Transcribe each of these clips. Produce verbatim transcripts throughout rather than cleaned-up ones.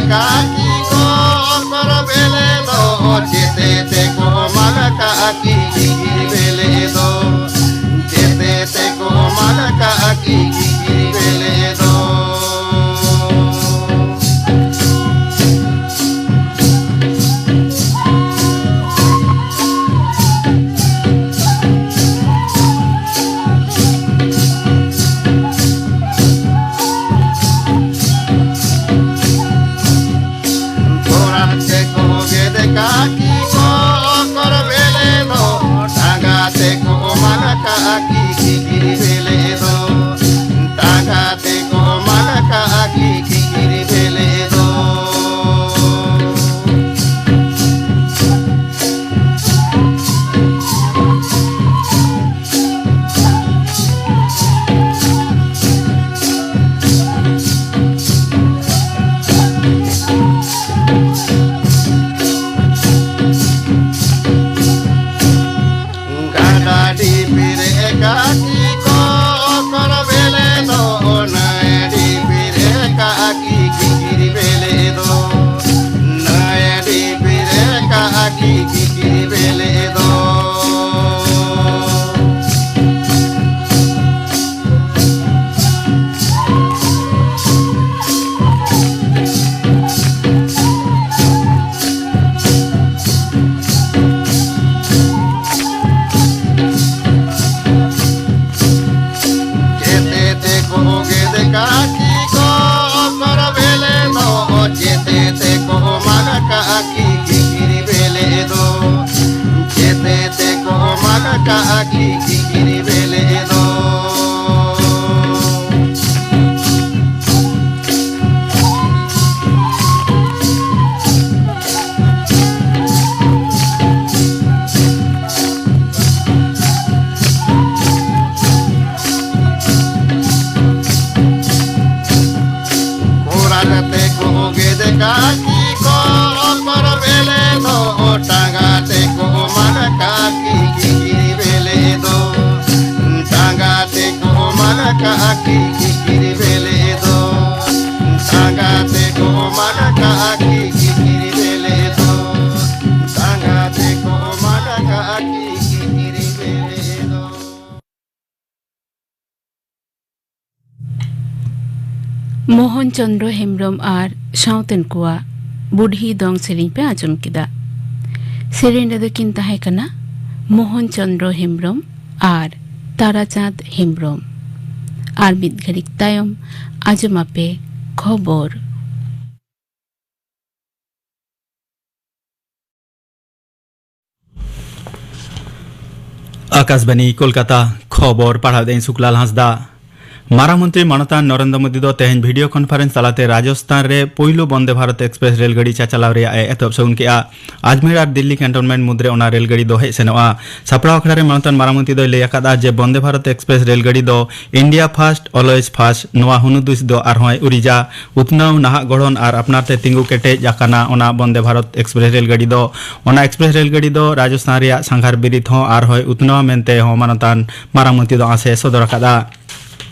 ᱠᱟᱜ ᱠᱤ ᱠᱚ ᱚᱠᱚᱨ ᱵᱮᱞᱮ ᱫᱚ, ᱪᱮᱛᱮ ᱛᱮᱠᱚ ᱢᱟᱜ ᱠᱟᱜ ᱠᱤ ᱠᱤᱠᱤᱨ ᱵᱮᱞᱮ ᱫᱚ, ᱪᱮᱛᱮ ᱛᱮᱠᱚ ᱢᱟᱜ ᱠᱟᱜ ᱠᱤ ᱠᱤᱠᱤᱨ ᱵᱮᱞᱮ ᱫᱚ᱾ ᱛᱷᱚᱲᱟ ᱛᱮᱠᱚ ᱜᱮᱫ ᱠᱟᱜ ᱠᱤ ᱠᱚ ᱚᱠᱚᱨ ᱵᱮᱞᱮ ᱫᱚ, ᱴᱟᱸᱜᱟ ᱛᱮᱠᱚ ᱢᱟᱜ ᱠᱟᱜ ᱠᱤ ᱠᱤᱠᱤᱨ ᱵᱮᱞᱮ ᱫᱚ, ᱴᱟᱸᱜᱟ ᱛᱮᱠᱚ ᱢᱟᱜ ᱠᱟᱜ ᱠᱤ ᱠᱤᱠᱤᱨ ᱵᱮᱞᱮ ᱫᱚ᱾ ᱜᱟᱰᱟ ᱰᱷᱤᱯᱤ ᱨᱮ ᱠᱟᱜ ᱠᱤ ᱠᱚ ᱚᱠᱚᱨ ᱵᱮᱞᱮ ᱫᱚ, ᱱᱟᱹᱭ ᱰᱷᱤᱯᱤ ᱨᱮ ᱠᱟᱜ ᱠᱤ ᱠᱤᱠᱤᱨ ᱵᱮᱞᱮ ᱫᱚ, ᱱᱟᱹᱭ ᱰᱷᱤᱯᱤ ᱨᱮ ᱠᱟᱜ ᱠᱤ ᱠᱤᱠᱤᱨ ᱵᱮᱞᱮ ᱫᱚ᱾ ᱪᱮᱛᱮ ᱛᱮᱠᱚ ᱜᱮᱫ ᱠᱟᱜ ᱠᱤ ᱠᱚ ᱚᱠᱚᱨ ᱵᱮᱞᱮ ᱫᱚ, ᱪᱮᱛᱮ ᱛᱮᱠᱚ ᱢᱟᱜ ᱠᱟᱜ ᱠᱤ ᱠᱤᱠᱤᱨ ᱵᱮᱞᱮ ᱫᱚ, ᱪᱮᱛᱮ ᱛᱮᱠᱚ ᱢᱟᱜ ᱠᱟᱜ ᱠᱤ ᱠᱤᱠᱤᱨ ᱵᱮᱞᱮ ᱫᱚ᱾ ᱠᱚᱨᱟᱞ ᱛᱮᱠᱚ ᱜᱮᱫ ᱠᱟᱜ ᱠᱤ ᱠᱚ ᱚᱠᱚᱨ ᱵᱮᱞᱮ ᱫᱚ, ᱴᱟᱸᱜᱟ ᱛᱮᱠᱚ ᱢᱟᱜ ᱠᱟᱜ ᱠᱤ ᱠᱤᱠᱤᱨ ᱵᱮᱞᱮ ᱫᱚ, ᱴᱟᱸᱜᱟ ᱛᱮᱠᱚ ᱢᱟᱜ ᱠᱟᱜ ᱠᱤ ᱠᱤᱠᱤᱨ ᱵᱮᱞᱮ ᱫᱚ, ᱴᱟᱸᱜᱟ ᱛᱮᱠᱚ ᱢᱟᱜ ᱪᱚᱱᱫᱨᱚ ᱦᱮᱢᱵᱽᱨᱚᱢ ᱟᱨ ᱥᱟᱶᱛᱮᱱ ᱠᱚᱣᱟᱜ ᱵᱩᱰᱷᱤ ᱫᱚᱝ ᱥᱮᱨᱮᱧ ᱯᱮ ᱟᱸᱡᱚᱢ ᱠᱮᱫᱟ᱾ ᱥᱮᱨᱮᱧ ᱨᱮᱫᱚ ᱠᱤᱱ ᱛᱟᱦᱮᱸ ᱠᱟᱱᱟ ᱢᱳᱦᱚᱱ ᱪᱚᱱᱫᱨᱚ ᱦᱮᱢᱵᱽᱨᱚᱢ ᱟᱨ ᱛᱟᱨᱟᱪᱟᱸᱫᱽ ᱦᱮᱢᱵᱽᱨᱚᱢ᱾ ᱟᱨ ᱢᱤᱫ ᱜᱷᱟᱹᱲᱤᱡ ᱛᱟᱭᱚᱢ ᱟᱸᱡᱚᱢᱟᱯᱮ ᱠᱷᱚᱵᱚᱨ᱾ ᱟᱠᱟᱥᱵᱟᱱᱤ ᱠᱳᱞᱠᱟᱛᱟ, ᱠᱷᱚᱵᱚᱨ ᱯᱟᱲᱦᱟᱣ ᱫᱟᱹᱧ ᱥᱩᱠᱞᱟᱞ ᱦᱟᱸᱥᱫᱟ᱾ ᱢᱟᱨᱟᱝ ᱢᱚᱱᱛᱨᱤ ᱢᱟᱱᱚᱛᱟᱱ ᱱᱚᱨᱮᱱᱫᱨᱚ ᱢᱳᱫᱤ ᱫᱚ ᱛᱮᱦᱮᱧ ᱵᱷᱤᱰᱤᱭᱳ ᱠᱚᱱᱯᱷᱟᱨᱮᱱᱥ ᱛᱟᱞᱟᱛᱮ ᱨᱟᱡᱚᱥᱛᱷᱟᱱ ᱨᱮ ᱯᱩᱭᱞᱩ ᱵᱚᱱᱫᱮ ᱵᱷᱟᱨᱚᱛ ᱮᱠᱥᱯᱨᱮᱥ ᱨᱮᱞ ᱜᱟᱹᱰᱤ ᱪᱟᱪᱟᱞᱟᱣ ᱨᱮᱭᱟᱜ ᱮ ᱮᱛᱚᱦᱚᱵ ᱥᱟᱹᱜᱩᱱ ᱠᱮᱫᱼᱟ᱾ ᱟᱡᱽᱢᱮᱨ ᱟᱨ ᱫᱤᱞᱞᱤ ᱠᱮᱱᱴᱚᱱᱢᱮᱱᱴ ᱢᱩᱫᱽᱨᱮ ᱚᱱᱟ ᱨᱮᱞ ᱜᱟᱹᱰᱤ ᱫᱚ ᱦᱮᱡ ᱥᱮᱱᱚᱜᱼᱟ᱾ ᱥᱟᱯᱲᱟᱣ ᱟᱠᱷᱲᱟ ᱨᱮ ᱢᱟᱱᱚᱛᱟᱱ ᱢᱟᱨᱟᱝ ᱢᱚᱱᱛᱨᱤ ᱫᱚᱭ ᱞᱟᱹᱭ ᱟᱠᱟᱫᱼᱟ ᱡᱮ ᱵᱚᱱᱫᱮ ᱵᱷᱟᱨᱚᱛ ᱮᱠᱥᱯᱨᱮᱥ ᱨᱮᱞ ᱜᱟᱹᱰᱤ ᱫᱚ India First, Always First ᱱᱚᱣᱟ ᱦᱩᱱᱩᱫᱩᱥ ᱫᱚ ᱟᱨᱦᱚᱸᱭ ᱩᱨᱤᱡᱟ᱾ ᱩᱛᱱᱟᱹᱣ, ᱱᱟᱦᱟᱜ ᱜᱚᱲᱦᱚᱱ ᱟᱨ ᱟᱯᱱᱟᱨ ᱛᱮ ᱛᱤᱸᱜᱩ ᱠᱮᱴᱮᱡ ᱟᱠᱟᱱᱟ ᱚᱱᱟ ᱵᱚᱱᱫᱮ ᱵᱷᱟᱨᱚᱛ ᱮᱠᱥᱯᱨᱮᱥ ᱨᱮᱞ ᱜᱟᱹᱰᱤ ᱫᱚ᱾ ᱚᱱᱟ ᱮᱠᱥᱯᱨᱮᱥ ᱨᱮᱞ ᱜᱟᱹᱰᱤ ᱫᱚ ᱨᱟᱡᱚᱥᱛᱷᱟᱱ ᱨᱮᱭᱟᱜ ᱥᱟᱸᱜᱷᱟᱨ ᱵᱤᱨᱤᱫ ᱦᱚᱸ ᱟᱨᱦᱚᱸᱭ ᱩᱛᱱᱟᱹᱣᱟ ᱢᱮᱱᱛᱮ ᱦᱚᱸ ᱢᱟᱱᱚᱛᱟᱱ ᱢᱟᱨᱟᱝ ᱢᱚᱱᱛᱨᱤ ᱫᱚ ᱟᱸᱥ ᱮ ᱥᱚᱫᱚᱨ ᱟᱠᱟᱫᱼᱟ᱾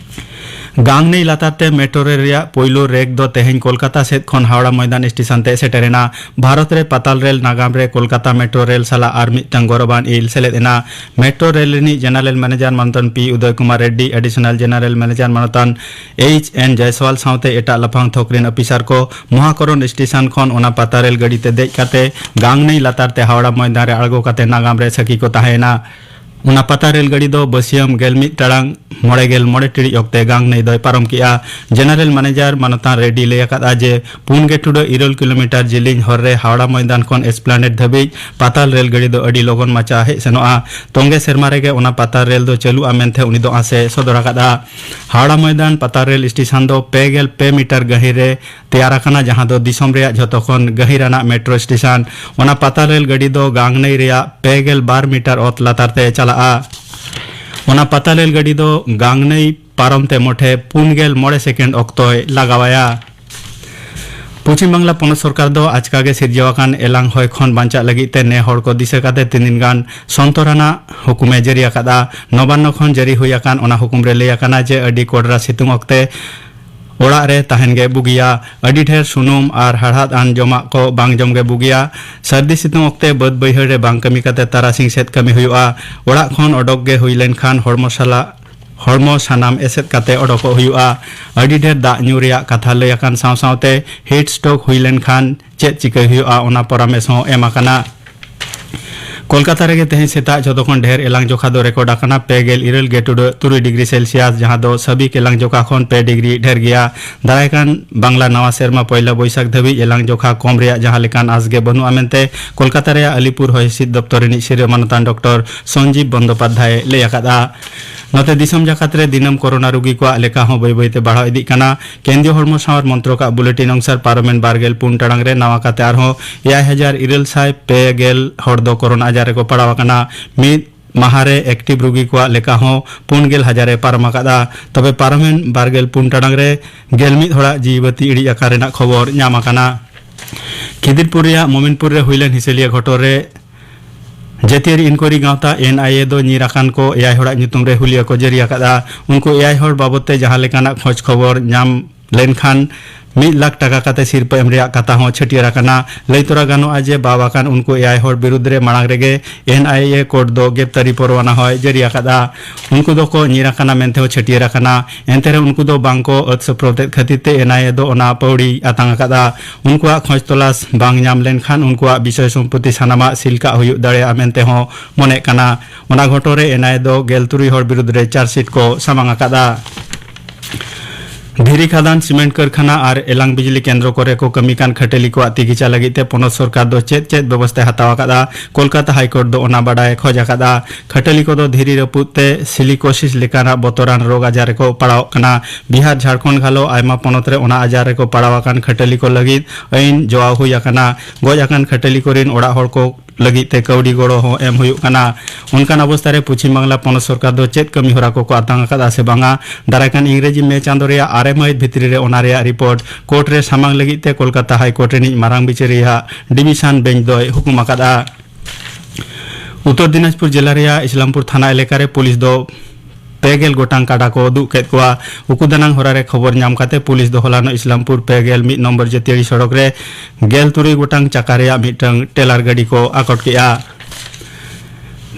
ᱜᱟᱝᱱᱟᱹᱭ ᱞᱟᱛᱟᱨ ᱛᱮ ᱢᱮᱴᱨᱳ ᱨᱮᱞ ᱨᱮᱭᱟᱜ ᱯᱳᱭᱞᱳ ᱨᱮᱠ ᱫᱚ ᱛᱮᱦᱮᱧ ᱠᱳᱞᱠᱟᱛᱟ ᱥᱮᱫ ᱠᱷᱚᱱ ᱦᱟᱣᱲᱟ ᱢᱚᱭᱫᱟᱱ ᱥᱴᱮᱥᱚᱱ ᱛᱮ ᱥᱮᱴᱮᱨ ᱮᱱᱟ᱾ ᱵᱷᱟᱨᱚᱛ ᱨᱮ ᱯᱟᱛᱟᱞ ᱨᱮᱞ ᱱᱟᱜᱟᱢ ᱨᱮ ᱠᱳᱞᱠᱟᱛᱟ ᱢᱮᱴᱨᱳ ᱨᱮᱞ ᱥᱟᱞᱟᱜ ᱟᱨ ᱢᱤᱫᱴᱟᱝ ᱜᱚᱨᱚᱵᱟᱱ ᱤᱞ ᱥᱮᱞᱮᱫ ᱮᱱᱟ᱾ ᱢᱮᱴᱨᱳ ᱨᱮᱞ ᱨᱤᱱᱤᱡ ᱡᱮᱱᱟᱨᱮᱞ ᱢᱮᱱᱮᱡᱟᱨ ᱢᱟᱱᱚᱛᱟᱱ P Uday Kumar Reddy, additional general manager ᱢᱟᱱᱚᱛᱟᱱ ᱮᱭᱤᱪ ᱮᱱ ᱡᱚᱭᱥᱣᱟᱞ ᱥᱟᱶᱛᱮ ᱮᱴᱟᱜ ᱞᱟᱯᱷᱟᱝ ᱛᱷᱚᱠ ᱨᱤᱱ ᱚᱯᱷᱤᱥᱟᱨ ᱠᱚ ᱢᱚᱦᱟᱠᱚᱨᱚᱱ ᱥᱴᱮᱥᱚᱱ ᱠᱷᱚᱱ ᱚᱱᱟ ᱯᱟᱛᱟ ᱨᱮᱞ ᱜᱟᱹᱰᱤ ᱛᱮ ᱫᱮᱡ ᱠᱟᱛᱮ ᱜᱟᱝᱱᱟᱹᱭ ᱞᱟᱛᱟᱨ ᱛᱮ ᱦᱟᱣᱲᱟ ᱢᱚᱭᱫᱟᱱ ᱨᱮ ᱟᱬᱜᱚ ᱠᱟᱛᱮ ᱱᱟᱜᱟᱢ ᱨᱮ ᱥᱟᱹᱠᱷᱤ ᱠᱚ ᱛᱟᱦᱮᱸ ᱮᱱᱟ᱾ ᱚᱱᱟ ᱯᱟᱛᱟ ᱨᱮᱞ ᱜᱟᱹᱰᱤ ᱫᱚ ᱵᱟᱹᱥᱤᱭᱟᱹᱢ ᱜᱮᱞ ᱢᱤᱫ ᱴᱟᱲᱟᱝ ᱢᱚᱬᱮ ᱜᱮᱞ ᱢᱚᱬᱮ ᱴᱤᱲᱤᱡ ᱚᱠᱛᱮ ᱜᱟᱝᱱᱟᱹᱭ ᱫᱚᱭ ᱯᱟᱨᱚᱢ ᱠᱮᱫᱼᱟ᱾ ᱡᱮᱱᱟᱨᱮᱞ ᱢᱮᱱᱮᱡᱟᱨ ᱢᱟᱱᱚᱛᱟᱱ ᱨᱮᱰᱰᱤ ᱞᱟᱹᱭ ᱟᱠᱟᱫᱼᱟ ᱡᱮ ᱯᱩᱱ ᱜᱮ ᱴᱩᱰᱟᱹᱜ ᱤᱨᱟᱹᱞ ᱠᱤᱞᱳᱢᱤᱴᱟᱨ ᱡᱤᱞᱤᱧ ᱦᱚᱨ ᱨᱮ ᱦᱟᱣᱲᱟ ᱢᱚᱭᱫᱟᱱ ᱠᱷᱚᱱ ᱮᱥᱯᱞᱟᱱᱮᱰ ᱫᱷᱟᱹᱵᱤᱡ ᱯᱟᱛᱟᱞ ᱨᱮᱞ ᱜᱟᱹᱰᱤ ᱫᱚ ᱟᱹᱰᱤ ᱞᱚᱜᱚᱱ ᱢᱟᱪᱷᱟ ᱦᱮᱡ ᱥᱮᱱᱚᱜᱼᱟ᱾ ᱛᱚᱸᱜᱮ ᱥᱮᱨᱢᱟ ᱨᱮᱜᱮ ᱚᱱᱟ ᱯᱟᱛᱟᱞ ᱨᱮᱞ ᱫᱚ ᱪᱟᱹᱞᱩᱜᱼᱟ ᱢᱮᱱᱛᱮ ᱩᱱᱤ ᱫᱚ ᱟᱸᱥ ᱮ ᱥᱚᱫᱚᱨ ᱟᱠᱟᱫᱼᱟ᱾ ᱦᱟᱣᱲᱟ ᱢᱚᱭᱫᱟᱱ ᱯᱟᱛᱟᱞ ᱨᱮᱞ ᱥᱴᱮᱥᱚᱱ ᱫᱚ ᱯᱮ ᱜᱮᱞ ᱯᱮ ᱢᱤᱴᱟᱨ ᱜᱟᱹᱦᱤᱨ ᱨᱮ ᱛᱮᱭᱟᱨ ᱟᱠᱟᱱᱟ, ᱡᱟᱦᱟᱸ ᱫᱚ ᱫᱤᱥᱚᱢ ᱨᱮᱭᱟᱜ ᱡᱷᱚᱛᱚ ᱠᱷᱚᱱ ᱜᱟᱹᱦᱤᱨ ᱟᱱᱟᱜ ᱢᱮᱴᱨᱳ ᱥᱴᱮᱥᱚᱱ᱾ ᱚᱱᱟ ᱯᱟᱛᱟᱞ ᱨᱮᱞ ᱜᱟᱹᱰᱤ ᱫᱚ ᱜᱟᱝᱱᱟᱹᱭ ᱨᱮᱭᱟᱜ ᱯᱮ ᱜᱮᱞ ᱵᱟᱨ ᱢᱤᱴᱟᱨ ᱚᱛ ᱞᱟᱛᱟᱨ ᱛᱮ ᱪᱟᱞᱟᱜᱼᱟ᱾ ᱚᱱᱟ ᱯᱟᱛᱟᱞ ᱨᱮᱞ ᱜᱟᱹᱰᱤ ᱫᱚ ᱜᱟᱝᱱᱟᱹᱭ ᱯᱟᱨᱚᱢ ᱛᱮ ᱢᱚᱴᱷᱮ ᱯᱩᱱ ᱜᱮᱞ ᱢᱚᱬᱮ ᱥᱮᱠᱮᱱᱰ ᱚᱠᱛᱚᱭ ᱞᱟᱜᱟᱣᱟᱭᱟ᱾ ᱯᱚᱪᱷᱤᱢ ᱵᱟᱝᱞᱟ ᱯᱚᱱᱚᱛ ᱥᱚᱨᱠᱟᱨ ᱫᱚ ᱟᱪᱠᱟ ᱜᱮ ᱥᱤᱨᱡᱟᱹᱣ ᱟᱠᱟᱱ ᱮᱞᱟᱝ ᱦᱚᱭ ᱠᱷᱚᱱ ᱵᱟᱧᱪᱟᱜ ᱞᱟᱹᱜᱤᱫ ᱛᱮ ᱱᱮ ᱦᱚᱲ ᱠᱚ ᱫᱤᱥᱟᱹ ᱠᱟᱛᱮ ᱛᱤᱱ ᱫᱤᱱ ᱜᱟᱱ ᱥᱚᱱᱛᱚᱨᱟᱱᱟᱜ ᱦᱩᱠᱩᱢᱮ ᱡᱟᱹᱨᱤ ᱟᱠᱟᱫᱼᱟ᱾ ᱱᱚᱵᱟᱱᱱᱚ ᱠᱷᱚᱱ ᱡᱟᱹᱨᱤ ᱦᱩᱭ ᱟᱠᱟᱱ ᱚᱱᱟ ᱦᱩᱠᱩᱢ ᱨᱮ ᱞᱟᱹᱭ ᱟᱠᱟᱱᱟ ᱡᱮ ᱟᱹᱰᱤ ᱠᱚᱰᱨᱟ ᱥᱤᱛᱩᱝ ᱚᱠᱛᱮ ᱚᱲᱟᱜ ᱨᱮ ᱛᱟᱦᱮᱱ ᱜᱮ ᱵᱩᱜᱤᱭᱟ᱾ ᱟᱹᱰᱤ ᱰᱷᱮᱨ ᱥᱩᱱᱩᱢ ᱟᱨ ᱦᱟᱲᱦᱟᱫ ᱟᱱ ᱡᱚᱢᱟᱜ ᱠᱚ ᱵᱟᱝ ᱡᱚᱢ ᱜᱮ ᱵᱩᱜᱤᱭᱟ᱾ ᱥᱟᱹᱨᱫᱤ ᱥᱤᱛᱩᱝ ᱚᱠᱛᱮ ᱵᱟᱹᱫᱽ ᱵᱟᱹᱭᱦᱟᱹᱲ ᱨᱮ ᱵᱟᱝ ᱠᱟᱹᱢᱤ ᱠᱟᱛᱮ ᱛᱟᱨᱟᱥᱤᱧ ᱥᱮᱫ ᱠᱟᱹᱢᱤ ᱦᱩᱭᱩᱜᱼᱟ᱾ ᱚᱲᱟᱜ ᱠᱷᱚᱱ ᱚᱰᱚᱠ ᱜᱮ ᱦᱩᱭ ᱞᱮᱱᱠᱷᱟᱱ ᱦᱚᱲᱢᱚ ᱥᱟᱞᱟᱜ ᱦᱚᱲᱢᱚ ᱥᱟᱱᱟᱢ ᱮᱥᱮᱫ ᱠᱟᱛᱮ ᱚᱰᱚᱠᱚᱜ ᱦᱩᱭᱩᱜᱼᱟ᱾ ᱟᱹᱰᱤ ᱰᱷᱮᱨ ᱫᱟᱜ ᱧᱩ ᱨᱮᱭᱟᱜ ᱠᱟᱛᱷᱟ ᱞᱟᱹᱭ ᱟᱠᱟᱱ ᱥᱟᱶ ᱥᱟᱶᱛᱮ heat stroke ᱦᱩᱭ ᱞᱮᱱᱠᱷᱟᱱ ᱪᱮᱫ ᱪᱤᱠᱟᱹᱭ ᱦᱩᱭᱩᱜᱼᱟ, ᱚᱱᱟ ᱯᱚᱨᱟᱢᱮᱥ ᱦᱚᱸ ᱮᱢ ᱟᱠᱟᱱᱟ᱾ ᱠᱳᱞᱠᱟᱛᱟ ᱨᱮᱜᱮ ᱛᱮᱦᱮᱧ ᱥᱮᱛᱟᱜ ᱡᱷᱚᱛᱚ ᱠᱷᱚᱱ ᱰᱷᱮᱨ ᱮᱞᱟᱝ ᱡᱚᱠᱷᱟ ᱫᱚ ᱨᱮᱠᱚᱨᱰ ᱟᱠᱟᱱᱟ ᱯᱮ ᱜᱮᱞ ᱤᱨᱟᱹᱞ ᱜᱮ ᱴᱩᱰᱟᱹᱜ ᱛᱩᱨᱩᱭ ᱰᱤᱜᱽᱨᱤ ᱥᱮᱞᱥᱤᱭᱟᱥ, ᱡᱟᱦᱟᱸ ᱫᱚ ᱥᱟᱹᱵᱤᱠ ᱮᱞᱟᱝ ᱡᱚᱠᱷᱟ ᱠᱷᱚᱱ ᱯᱮ ᱰᱤᱜᱽᱨᱤ ᱰᱷᱮᱨ ᱜᱮᱭᱟ᱾ ᱫᱟᱨᱟᱭ ᱠᱟᱱ ᱵᱟᱝᱞᱟ ᱱᱟᱣᱟ ᱥᱮᱨᱢᱟ ᱯᱚᱭᱞᱟ ᱵᱳᱭᱥᱟᱠᱷ ᱫᱷᱟᱹᱵᱤᱡ ᱮᱞᱟᱝ ᱡᱚᱠᱷᱟ ᱠᱚᱢ ᱨᱮᱭᱟᱜ ᱡᱟᱦᱟᱸ ᱞᱮᱠᱟᱱ ᱟᱸᱥ ᱜᱮ ᱵᱟᱹᱱᱩᱜᱼᱟ ᱢᱮᱱᱛᱮ ᱠᱳᱞᱠᱟᱛᱟ ᱨᱮᱭᱟᱜ ᱟᱞᱤᱯᱩᱨ ᱦᱚᱭ ᱦᱤᱸᱥᱤᱫ ᱫᱚᱯᱛᱚᱨ ᱨᱤᱱᱤᱡ ᱥᱤᱨᱟᱹ ᱢᱟᱱᱚᱛᱟᱱ ᱰᱚᱠᱴᱚᱨ ᱥᱚᱧᱡᱤᱵ ᱵᱚᱱᱫᱳᱯᱟᱫᱷᱭᱟᱭ ᱞᱟᱹᱭ ᱟᱠᱟᱫᱼᱟ᱾ ᱱᱚᱛᱮ ᱫᱤᱥᱚᱢ ᱡᱟᱠᱟᱛ ᱨᱮ ᱫᱤᱱᱟᱹᱢ ᱠᱳᱨᱳᱱᱟ ᱨᱩᱜᱤ ᱠᱚᱣᱟᱜ ᱞᱮᱠᱷᱟ ᱦᱚᱸ ᱵᱟᱹᱭ ᱵᱟᱹᱭ ᱛᱮ ᱵᱟᱲᱦᱟᱣ ᱤᱫᱤᱜ ᱠᱟᱱᱟ᱾ ᱠᱮᱱᱫᱨᱤᱭᱚ ᱦᱚᱲᱢᱚ ᱥᱟᱶᱟᱨ ᱢᱚᱱᱛᱨᱚᱠᱟᱜ ᱵᱩᱞᱮᱴᱤᱱ ᱚᱱᱩᱥᱟᱨ ᱯᱟᱨᱚᱢᱮᱱ ᱵᱟᱨ ᱜᱮᱞ ᱯᱩᱱ ᱴᱟᱲᱟᱝ ᱨᱮ ᱱᱟᱣᱟ ᱠᱟᱛᱮ ᱟᱨᱦᱚᱸ ᱮᱭᱟᱭ ᱦᱟᱡᱟᱨ ᱤᱨᱟᱹᱞ ᱥᱟᱭ ᱯᱮ ᱜᱮᱞ ᱦᱚᱲ ᱫᱚ ᱠᱳᱨᱳᱱᱟ ᱟᱡᱟᱨ ᱨᱮᱠᱚ ᱯᱟᱲᱟᱣ ᱟᱠᱟᱱᱟ᱾ ᱢᱤᱫ ᱢᱟᱦᱟ ᱨᱮ ᱮᱠᱴᱤᱵᱷ ᱨᱩᱜᱤ ᱠᱚᱣᱟᱜ ᱞᱮᱠᱷᱟ ᱦᱚᱸ ᱯᱩᱱ ᱜᱮᱞ ᱦᱟᱡᱟᱨ ᱮ ᱯᱟᱨᱚᱢ ᱟᱠᱟᱫᱼᱟ᱾ ᱛᱚᱵᱮ ᱯᱟᱨᱚᱢᱮᱱ ᱵᱟᱨ ᱜᱮᱞ ᱯᱩᱱ ᱴᱟᱲᱟᱝ ᱨᱮ ᱜᱮᱞ ᱢᱤᱫ ᱦᱚᱲᱟᱜ ᱡᱤᱣᱤ ᱵᱟᱹᱛᱤ ᱤᱲᱤᱡ ᱟᱠᱟᱱ ᱨᱮᱱᱟᱜ ᱠᱷᱚᱵᱚᱨ ᱧᱟᱢ ᱟᱠᱟᱱᱟ᱾ ᱠᱷᱤᱫᱤᱨᱯᱩᱨ ᱨᱮᱭᱟᱜ ᱢᱚᱢᱤᱱᱯᱩᱨ ᱨᱮ ᱦᱩᱭ ᱞᱮᱱ ᱦᱤᱥᱟᱹᱞᱤᱭᱟᱹ ᱜᱷᱚᱴᱚᱱ ᱨᱮ ᱡᱟᱹᱛᱤᱭᱟᱹᱨᱤ ᱤᱱᱠᱣᱟᱭᱨᱤ ᱜᱟᱶᱛᱟ ᱮᱱ ᱟᱭ ᱮ ᱫᱚ ᱧᱤᱨ ᱟᱠᱟᱱ ᱠᱚ ᱮᱭᱟᱭ ᱦᱚᱲᱟᱜ ᱧᱩᱛᱩᱢ ᱨᱮ ᱦᱩᱞᱤᱭᱟᱹ ᱠᱚ ᱡᱟᱹᱨᱤ ᱟᱠᱟᱫᱼᱟ᱾ ᱩᱱᱠᱩ ᱮᱭᱟᱭ ᱦᱚᱲ ᱵᱟᱵᱚᱫ ᱛᱮ ᱡᱟᱦᱟᱸ ᱞᱮᱠᱟᱱᱟᱜ ᱠᱷᱚᱡᱽ ᱠᱷᱚᱵᱚᱨ ᱧᱟᱢ ᱞᱮᱱᱠᱷᱟᱱ ᱢᱤᱫ ᱞᱟᱠᱷ ᱴᱟᱠᱟ ᱠᱟᱛᱮ ᱥᱤᱨᱯᱟᱹ ᱮᱢ ᱨᱮᱭᱟᱜ ᱠᱟᱛᱷᱟ ᱦᱚᱸ ᱪᱷᱟᱹᱴᱭᱟᱹᱨ ᱟᱠᱟᱱᱟ᱾ ᱞᱟᱹᱭ ᱛᱚᱨᱟ ᱜᱟᱱᱚᱜᱼᱟ ᱡᱮ ᱵᱟᱵ ᱟᱠᱟᱱ ᱩᱱᱠᱩ ᱮᱭᱟᱭ ᱦᱚᱲ ᱵᱤᱨᱩᱫᱽ ᱨᱮ ᱢᱟᱲᱟᱝ ᱨᱮᱜᱮ ᱮᱱ ᱟᱭ ᱮ ᱠᱳᱨᱴ ᱫᱚ ᱜᱨᱮᱯᱛᱟᱨᱤ ᱯᱚᱨᱣᱟᱱᱟ ᱦᱚᱸᱭ ᱡᱟᱹᱨᱤ ᱟᱠᱟᱫᱼᱟ᱾ ᱩᱱᱠᱩ ᱫᱚᱠᱚ ᱧᱤᱨ ᱟᱠᱟᱱᱟ ᱢᱮᱱᱛᱮ ᱦᱚᱸ ᱪᱷᱟᱹᱴᱭᱟᱹᱨ ᱟᱠᱟᱱᱟ᱾ ᱮᱱᱛᱮ ᱨᱮᱦᱚᱸ ᱩᱱᱠᱩ ᱫᱚ ᱵᱟᱝ ᱠᱚ ᱟᱹᱛ ᱥᱟᱹᱯᱨᱚᱛᱮᱫ ᱠᱷᱟᱹᱛᱤᱨ ᱛᱮ ᱮᱱ ᱟᱭ ᱮ ᱫᱚ ᱚᱱᱟ ᱯᱟᱹᱣᱲᱤ ᱟᱛᱟᱝ ᱟᱠᱟᱫᱼᱟ᱾ ᱩᱱᱠᱩᱣᱟᱜ ᱠᱷᱚᱡᱽ ᱛᱚᱞᱟᱥ ᱵᱟᱝ ᱧᱟᱢ ᱞᱮᱱᱠᱷᱟᱱ ᱩᱱᱠᱩᱣᱟᱜ ᱵᱤᱥᱚᱭ ᱥᱚᱢᱯᱚᱛᱤ ᱥᱟᱱᱟᱢᱟᱜ ᱥᱤᱞ ᱠᱟᱜ ᱦᱩᱭᱩᱜ ᱫᱟᱲᱮᱭᱟᱜᱼᱟ ᱢᱮᱱᱛᱮ ᱦᱚᱸ ᱢᱚᱱᱮᱜ ᱠᱟᱱᱟ᱾ ᱚᱱᱟ ᱜᱷᱚᱴᱚᱱ ᱨᱮ ᱮᱱ ᱟᱭ ᱮ ᱫᱚ ᱜᱮᱞ ᱛᱩᱨᱩᱭ ᱦᱚᱲ ᱵᱤᱨᱩᱫᱽ ᱨᱮ ᱪᱟᱨᱡᱽᱥᱤᱴ ᱠᱚ ᱥᱟᱢᱟᱝ ᱟᱠᱟᱫᱼᱟ᱾ ᱫᱷᱤᱨᱤ ᱠᱷᱟᱫᱟᱱ, ᱥᱤᱢᱮᱱᱴ ᱠᱟᱹᱨᱠᱷᱟᱱᱟ ᱟᱨ ᱮᱞᱟᱝ ᱵᱤᱡᱽᱞᱤ ᱠᱮᱱᱫᱨᱚ ᱠᱚᱨᱮ ᱠᱚ ᱠᱟᱹᱢᱤ ᱠᱟᱱ ᱠᱷᱟᱹᱴᱟᱹᱞᱤ ᱠᱚᱣᱟᱜ ᱛᱤᱠᱤᱪᱷᱟ ᱞᱟᱹᱜᱤᱫ ᱛᱮ ᱯᱚᱱᱚᱛ ᱥᱚᱨᱠᱟᱨ ᱫᱚ ᱪᱮᱫ ᱪᱮᱫ ᱵᱮᱵᱚᱥᱛᱷᱟᱭ ᱦᱟᱛᱟᱣ ᱟᱠᱟᱫᱼᱟ? ᱠᱳᱞᱠᱟᱛᱟ ᱦᱟᱭᱠᱳᱨᱴ ᱫᱚ ᱚᱱᱟ ᱵᱟᱰᱟᱭ ᱠᱷᱚᱡᱽ ᱟᱠᱟᱫᱼᱟ᱾ ᱠᱷᱟᱹᱴᱟᱹᱞᱤ ᱠᱚᱫᱚ ᱫᱷᱤᱨᱤ ᱨᱟᱹᱯᱩᱫ ᱛᱮ ᱥᱤᱞᱤᱠᱳᱥᱤᱥ ᱞᱮᱠᱟᱱᱟᱜ ᱵᱚᱛᱚᱨᱟᱱ ᱨᱳᱜᱽ ᱟᱡᱟᱨ ᱨᱮᱠᱚ ᱯᱟᱲᱟᱣᱚᱜ ᱠᱟᱱᱟ᱾ ᱵᱤᱦᱟᱨ, ᱡᱷᱟᱲᱠᱷᱚᱸᱰ, ᱜᱷᱟᱞᱳ ᱟᱭᱢᱟ ᱯᱚᱱᱚᱛ ᱨᱮ ᱚᱱᱟ ᱟᱡᱟᱨ ᱨᱮᱠᱚ ᱯᱟᱲᱟᱣ ᱟᱠᱟᱱ ᱠᱷᱟᱹᱴᱟᱹᱞᱤ ᱠᱚ ᱞᱟᱹᱜᱤᱫ ᱟᱹᱭᱤᱱ ᱡᱚᱣᱟᱣ ᱦᱩᱭ ᱟᱠᱟᱱᱟ᱾ ᱜᱚᱡ ᱟᱠᱟᱱ ᱠᱷᱟᱹᱴᱟᱹᱞᱤ ᱠᱚᱨᱮᱱ ᱚᱲᱟᱜ ᱦᱚᱲ ᱠᱚ ᱞᱟᱹᱜᱤᱫ ᱛᱮ ᱠᱟᱹᱣᱰᱤ ᱜᱚᱲᱚ ᱦᱚᱸ ᱮᱢ ᱦᱩᱭᱩᱜ ᱠᱟᱱᱟ᱾ ᱚᱱᱠᱟᱱ ᱚᱵᱚᱥᱛᱟ ᱨᱮ ᱯᱚᱪᱷᱤᱢ ᱵᱟᱝᱞᱟ ᱯᱚᱱᱚᱛ ᱥᱚᱨᱠᱟᱨ ᱫᱚ ᱪᱮᱫ ᱠᱟᱹᱢᱤ ᱦᱚᱨᱟ ᱠᱚᱠᱚ ᱟᱛᱟᱝ ᱟᱠᱟᱫᱟ ᱥᱮ ᱵᱟᱝᱟ? ᱫᱟᱨᱟᱭ ᱠᱟᱱ ᱤᱝᱨᱮᱡᱤ ᱢᱮ ᱪᱟᱸᱫᱚ ᱨᱮᱭᱟᱜ ᱟᱨᱮ ᱢᱟᱹᱦᱤᱛ ᱵᱷᱤᱛᱨᱤ ᱨᱮ ᱚᱱᱟ ᱨᱮᱭᱟᱜ ᱨᱤᱯᱳᱨᱴ ᱠᱳᱨᱴ ᱨᱮ ᱥᱟᱢᱟᱝ ᱞᱟᱹᱜᱤᱫ ᱛᱮ ᱠᱳᱞᱠᱟᱛᱟ ᱦᱟᱭ ᱠᱳᱨᱴ ᱨᱤᱱᱤᱡ ᱢᱟᱨᱟᱝ ᱵᱤᱪᱟᱹᱨᱤᱭᱟᱹ ᱟᱜ ᱰᱤᱵᱤᱥᱚᱱ ᱵᱮᱧᱪ ᱫᱚᱭ ᱦᱩᱠᱩᱢ ᱟᱠᱟᱫᱼᱟ᱾ ᱩᱛᱛᱚᱨ ᱫᱤᱱᱟᱡᱽᱯᱩᱨ ᱡᱮᱞᱟ ᱨᱮᱭᱟᱜ ᱤᱥᱞᱟᱢᱯᱩᱨ ᱛᱷᱟᱱᱟ ᱮᱞᱟᱠᱟ ᱨᱮ ᱯᱩᱞᱤᱥ ᱫᱚ ᱯᱮ ᱜᱮᱞ ᱜᱚᱴᱟᱝ ᱠᱟᱰᱟ ᱠᱚ ᱫᱩᱜ ᱠᱮᱫ ᱠᱚᱣᱟ᱾ ᱩᱠᱩ ᱫᱟᱱᱟᱝ ᱦᱚᱨᱟ ᱨᱮ ᱠᱷᱚᱵᱚᱨ ᱧᱟᱢ ᱠᱟᱛᱮ ᱯᱩᱞᱤᱥ ᱫᱚ ᱦᱚᱞᱟᱱᱚᱜ ᱤᱥᱞᱟᱢᱯᱩᱨ ᱯᱮ ᱜᱮᱞ ᱢᱤᱫ ᱱᱚᱢᱵᱚᱨ ᱡᱟᱹᱛᱤᱭᱟᱹᱨᱤ ᱥᱚᱲᱚᱠ ᱨᱮ ᱜᱮᱞ ᱛᱩᱨᱩᱭ ᱜᱚᱴᱟᱝ ᱪᱟᱠᱟ ᱨᱮᱭᱟᱜ ᱢᱤᱫᱴᱟᱝ ᱴᱮᱞᱟᱨ ᱜᱟᱹᱰᱤ ᱠᱚ ᱟᱠᱚᱴ ᱠᱮᱫᱼᱟ᱾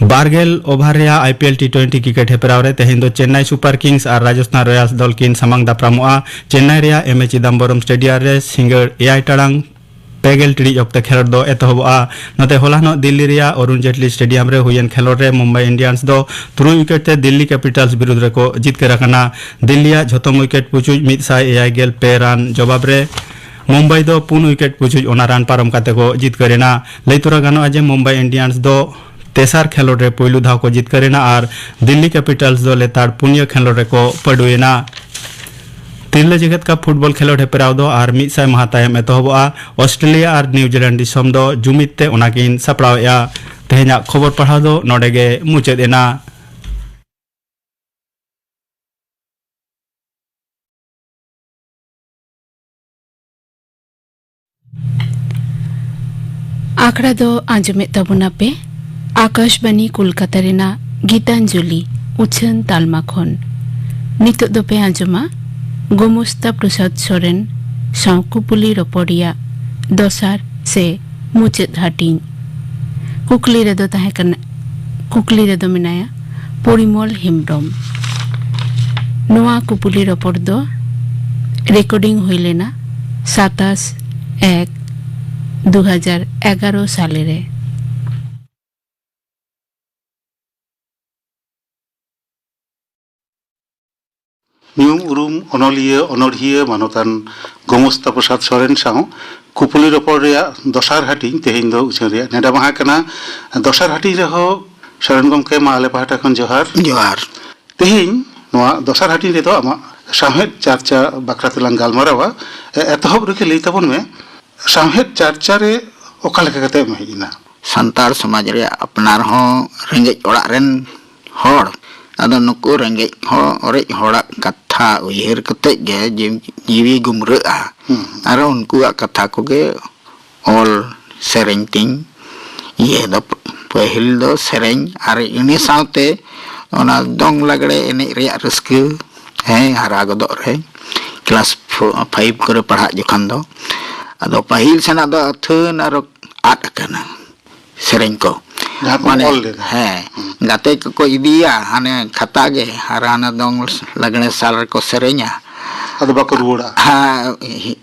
ᱵᱟᱨᱜᱮᱞ ᱳᱵᱷᱟᱨ ᱨᱮᱭᱟᱜ I P L T twenty cricket ᱦᱮᱯᱨᱟᱣ ᱨᱮ ᱛᱮᱦᱮᱧ ᱫᱚ ᱪᱮᱱᱱᱟᱭ ᱥᱩᱯᱟᱨ ᱠᱤᱝᱥ ᱟᱨ ᱨᱟᱡᱚᱥᱛᱷᱟᱱ ᱨᱚᱭᱟᱞᱥ ᱫᱚᱞ ᱠᱤᱱ ᱥᱟᱢᱟᱝ ᱫᱟᱯᱨᱟᱢᱚᱜᱼᱟ᱾ ᱪᱮᱱᱱᱟᱭ ᱨᱮᱭᱟᱜ ᱮᱢ ᱮ ᱪᱤᱫᱟᱢᱵᱚᱨᱚᱢ ᱥᱴᱮᱰᱤᱭᱟᱢ ᱨᱮ ᱥᱤᱸᱜᱟᱹᱲ ᱮᱭᱟᱭ ᱴᱟᱲᱟᱝ ᱯᱮ ᱜᱮᱞ ᱴᱤᱲᱤᱡ ᱚᱠᱛᱮ ᱠᱷᱮᱞᱳᱰ ᱫᱚ ᱮᱛᱚᱦᱚᱵᱚᱜᱼᱟ᱾ ᱱᱚᱛᱮ ᱦᱚᱞᱟᱱᱚᱜ ᱫᱤᱞᱞᱤ ᱨᱮᱭᱟᱜ ᱚᱨᱩᱱ ᱡᱮᱴᱞᱤ ᱥᱴᱮᱰᱤᱭᱟᱢ ᱨᱮ ᱦᱩᱭᱮᱱ ᱠᱷᱮᱞᱳᱰ ᱨᱮ ᱢᱩᱢᱵᱟᱭ ᱤᱱᱰᱤᱭᱟᱱᱥ ᱫᱚ ᱛᱩᱨᱩᱭ ᱩᱭᱠᱮᱴ ᱛᱮ ᱫᱤᱞᱞᱤ ᱠᱮᱯᱤᱴᱟᱞᱥ ᱵᱤᱨᱩᱫᱷ ᱨᱮᱠᱚ ᱡᱤᱛᱠᱟᱹᱨ ᱟᱠᱟᱱᱟ᱾ ᱫᱤᱞᱞᱤᱭᱟᱜ ᱡᱷᱚᱛᱚᱢ ᱩᱭᱠᱮᱴ ᱯᱩᱪᱩᱡ ᱢᱤᱫ ᱥᱟᱭ ᱮᱭᱟᱭ ᱜᱮᱞ ᱯᱮ ᱨᱟᱱ ᱡᱚᱵᱟᱵ ᱨᱮ ᱢᱩᱢᱵᱟᱭ ᱫᱚ ᱯᱩᱱ ᱩᱭᱠᱮᱴ ᱯᱩᱪᱩᱡ ᱚᱱᱟ ᱨᱟᱱ ᱯᱟᱨᱚᱢ ᱠᱟᱛᱮ ᱠᱚ ᱡᱤᱛᱠᱟᱹᱨ ᱮᱱᱟ᱾ ᱞᱟᱹᱭ ᱛᱚᱨᱟ ᱜᱟᱱᱚᱜᱼᱟ ᱡᱮ ᱢᱩᱢᱵᱟᱭ ᱤᱱᱰᱤᱭᱟᱱᱥ ᱫᱚ ᱛᱮᱥᱟᱨ ᱠᱷᱮᱞᱳᱰ ᱨᱮ ᱯᱩᱭᱞᱩ ᱫᱷᱟᱣ ᱠᱚ ᱡᱤᱛᱠᱟᱹᱨ ᱮᱱᱟ ᱟᱨ ᱫᱤᱞᱞᱤ ᱠᱮᱯᱤᱴᱟᱞᱥ ᱫᱚ ᱞᱮᱛᱟᱲ ᱯᱩᱱᱭᱟᱹ ᱠᱷᱮᱞᱳᱰ ᱨᱮᱠᱚ ᱯᱟᱹᱰᱩᱭᱮᱱᱟ᱾ ᱛᱤᱨᱞᱟᱹ ᱡᱮᱜᱮᱛ ᱠᱟᱯ ᱯᱷᱩᱴᱵᱚᱞ ᱠᱷᱮᱞᱳᱰ ᱦᱮᱯᱨᱟᱣ ᱫᱚ ᱟᱨ ᱢᱤᱫ ᱥᱟᱭ ᱢᱟᱦᱟ ᱛᱟᱭᱚᱢ ᱮᱛᱚᱦᱚᱵᱚᱜᱼᱟ᱾ ᱚᱥᱴᱨᱮᱞᱤᱭᱟ ᱟᱨ ᱱᱤᱣᱡᱤᱞᱮᱱᱰ ᱫᱤᱥᱚᱢ ᱫᱚ ᱡᱩᱢᱤᱫ ᱛᱮ ᱚᱱᱟᱠᱤᱱ ᱥᱟᱯᱲᱟᱣᱮᱫᱼᱟ᱾ ᱛᱮᱦᱮᱧᱟᱜ ᱠᱷᱚᱵᱚᱨ ᱯᱟᱲᱦᱟᱣ ᱫᱚ ᱱᱚᱰᱮ ᱜᱮ ᱢᱩᱪᱟᱹᱫ ᱮᱱᱟ᱾ ᱟᱠᱷᱲᱟ ᱫᱚ ᱟᱸᱡᱚᱢᱮᱫ ᱛᱟᱵᱚᱱᱟᱯᱮ ᱟᱠᱟᱥᱵᱟᱱᱤ ᱠᱳᱞᱠᱟᱛᱟ ᱨᱮᱱᱟᱜ ᱜᱤᱛᱟᱧᱡᱚᱞᱤ ᱩᱪᱷᱟᱹᱱ ᱛᱟᱞᱢᱟ ᱠᱷᱚᱱ᱾ ᱱᱤᱛᱚᱜ ᱫᱚᱯᱮ ᱟᱸᱡᱚᱢᱟ ᱜᱳᱢᱚᱥᱛᱟ ᱯᱨᱚᱥᱟᱫᱽ ᱥᱚᱨᱮᱱ ᱥᱟᱶ ᱠᱩᱯᱩᱞᱤ ᱨᱚᱯᱚᱲ ᱨᱮᱭᱟᱜ ᱫᱚᱥᱟᱨ ᱥᱮ ᱢᱩᱪᱟᱹᱫ ᱦᱟᱹᱴᱤᱧ᱾ ᱠᱩᱠᱞᱤ ᱨᱮᱫᱚ ᱛᱟᱦᱮᱸ ᱠᱟᱱᱟ, ᱠᱩᱠᱞᱤ ᱨᱮᱫᱚ ᱢᱮᱱᱟᱭᱟ ᱯᱚᱨᱤᱢᱚᱞ ᱦᱮᱢᱵᱽᱨᱚᱢ᱾ ᱱᱚᱣᱟ ᱠᱩᱯᱩᱞᱤ ᱨᱚᱯᱚᱲ ᱫᱚ ᱨᱮᱠᱚᱨᱰᱤᱝ ᱦᱩᱭ ᱞᱮᱱᱟ ᱥᱟᱛᱟᱥ ᱮᱠ ᱫᱩ ᱦᱟᱡᱟᱨ ᱮᱜᱟᱨᱚ ᱥᱟᱞᱮ ᱨᱮ᱾ ᱧᱩᱢ ᱩᱨᱩᱢ ᱚᱱᱚᱞᱤᱭᱟᱹ, ᱚᱱᱚᱲᱦᱤᱭᱟᱹ ᱢᱟᱱᱚᱛᱟᱱ ᱜᱳᱢᱚᱥᱛᱟ ᱯᱨᱚᱥᱟᱫᱽ ᱥᱚᱨᱮᱱ ᱥᱟᱶ ᱠᱩᱯᱩᱞᱤ ᱨᱚᱯᱚᱲ ᱨᱮᱭᱟᱜ ᱫᱚᱥᱟᱨ ᱦᱟᱹᱴᱤᱧ ᱛᱮᱦᱮᱧ ᱫᱚ ᱩᱪᱷᱟᱹᱱ ᱨᱮᱭᱟᱜ ᱱᱮᱰᱟ ᱢᱟᱦᱟ ᱠᱟᱱᱟ᱾ ᱫᱚᱥᱟᱨ ᱦᱟᱹᱴᱤᱧ ᱨᱮᱦᱚᱸ ᱥᱚᱨᱮᱱ ᱜᱚᱢᱠᱮ, ᱢᱟ ᱟᱞᱮ ᱯᱟᱦᱴᱟ ᱠᱷᱚᱱ ᱡᱚᱦᱟᱨ᱾ ᱡᱚᱦᱟᱨ᱾ ᱛᱮᱦᱮᱧ ᱱᱚᱣᱟ ᱫᱚᱥᱟᱨ ᱦᱟᱹᱴᱤᱧ ᱨᱮᱫᱚ ᱟᱢᱟᱜ ᱥᱟᱶᱦᱮᱫ ᱪᱟᱨᱪᱟ ᱵᱟᱠᱷᱨᱟ ᱛᱮᱞᱟᱝ ᱜᱟᱞᱢᱟᱨᱟᱣᱟ᱾ ᱮ-, ᱮᱛᱚᱦᱚᱵ ᱨᱮᱜᱮ ᱞᱟᱹᱭ ᱛᱟᱵᱚᱱ ᱢᱮ, ᱥᱟᱶᱦᱮᱫ ᱪᱟᱨᱪᱟ ᱨᱮ ᱚᱠᱟ ᱞᱮᱠᱟ ᱠᱟᱛᱮ ᱮᱢ ᱦᱮᱡ ᱮᱱᱟ? ᱥᱟᱱᱛᱟᱲ ᱥᱚᱢᱟᱡᱽ ᱨᱮ ᱟᱯᱱᱟᱨ ᱦᱚᱸ ᱨᱮᱸᱜᱮᱡ ᱚᱲᱟᱜ ᱨᱮᱱ ᱦᱚᱲ, ᱟᱫᱚ ᱱᱩᱠᱩ ᱨᱮᱸᱜᱮᱡ ᱦᱚᱲ, ᱚᱨᱮᱡ ᱦᱚᱲᱟᱜ ᱠᱟᱛᱷᱟ ᱩᱭᱦᱟᱹᱨ ᱠᱟᱛᱮ ᱜᱮ ᱡᱤᱣ-, ᱡᱤᱣᱤ ᱜᱩᱢᱨᱟᱹᱜᱼᱟ᱾ ᱦᱩᱸ᱾ ᱟᱨ ᱩᱱᱠᱩᱣᱟᱜ ᱠᱟᱛᱷᱟ ᱠᱚᱜᱮ ᱚᱞ ᱥᱮᱨᱮᱧ ᱛᱤᱧ ᱤᱭᱟᱹ ᱫᱚ᱾ ᱯᱟᱹᱦᱤᱞ ᱫᱚ ᱥᱮᱨᱮᱧ, ᱟᱨ ᱤᱱᱟᱹ ᱥᱟᱶᱛᱮ ᱚᱱᱟ ᱫᱚᱝ ᱞᱟᱜᱽᱲᱮ ᱮᱱᱮᱡ ᱨᱮᱭᱟᱜ ᱨᱟᱹᱥᱠᱟᱹ, ᱦᱮᱸ, ᱦᱟᱨᱟ ᱜᱚᱫᱚᱜ ᱨᱮ, ᱠᱞᱟᱥ ᱯᱷᱳ-, ᱯᱷᱟᱭᱤᱵᱷ ᱠᱚᱨᱮ ᱯᱟᱲᱦᱟᱜ ᱡᱚᱠᱷᱚᱱ ᱫᱚ᱾ ᱟᱫᱚ ᱯᱟᱹᱦᱤᱞ ᱥᱮᱱᱟᱜ ᱫᱚ ᱟᱹᱛᱷᱟᱹᱱ ᱟᱨᱚ ᱟᱫ ᱟᱠᱟᱱᱟ ᱥᱮᱨᱮᱧ ᱠᱚ᱾ ᱡᱟᱦᱟᱸ ᱠᱚ ᱢᱟᱱᱮ, ᱚᱞ ᱞᱮᱫᱟ᱾ ᱦᱮᱸ, ᱦᱩᱸ᱾ ᱜᱟᱛᱮ ᱠᱚᱠᱚ ᱤᱫᱤᱭᱟ ᱦᱟᱱᱮ ᱠᱷᱟᱛᱟ ᱜᱮ, ᱟᱨ ᱦᱟᱱᱟ ᱫᱚᱝ ᱞᱟᱜᱽᱬᱮ ᱥᱟᱞ ᱨᱮᱠᱚ ᱥᱮᱨᱮᱧᱟ᱾ ᱟᱫᱚ ᱵᱟᱠᱚ ᱨᱩᱣᱟᱹᱲᱟ᱾ ᱦᱮᱸ,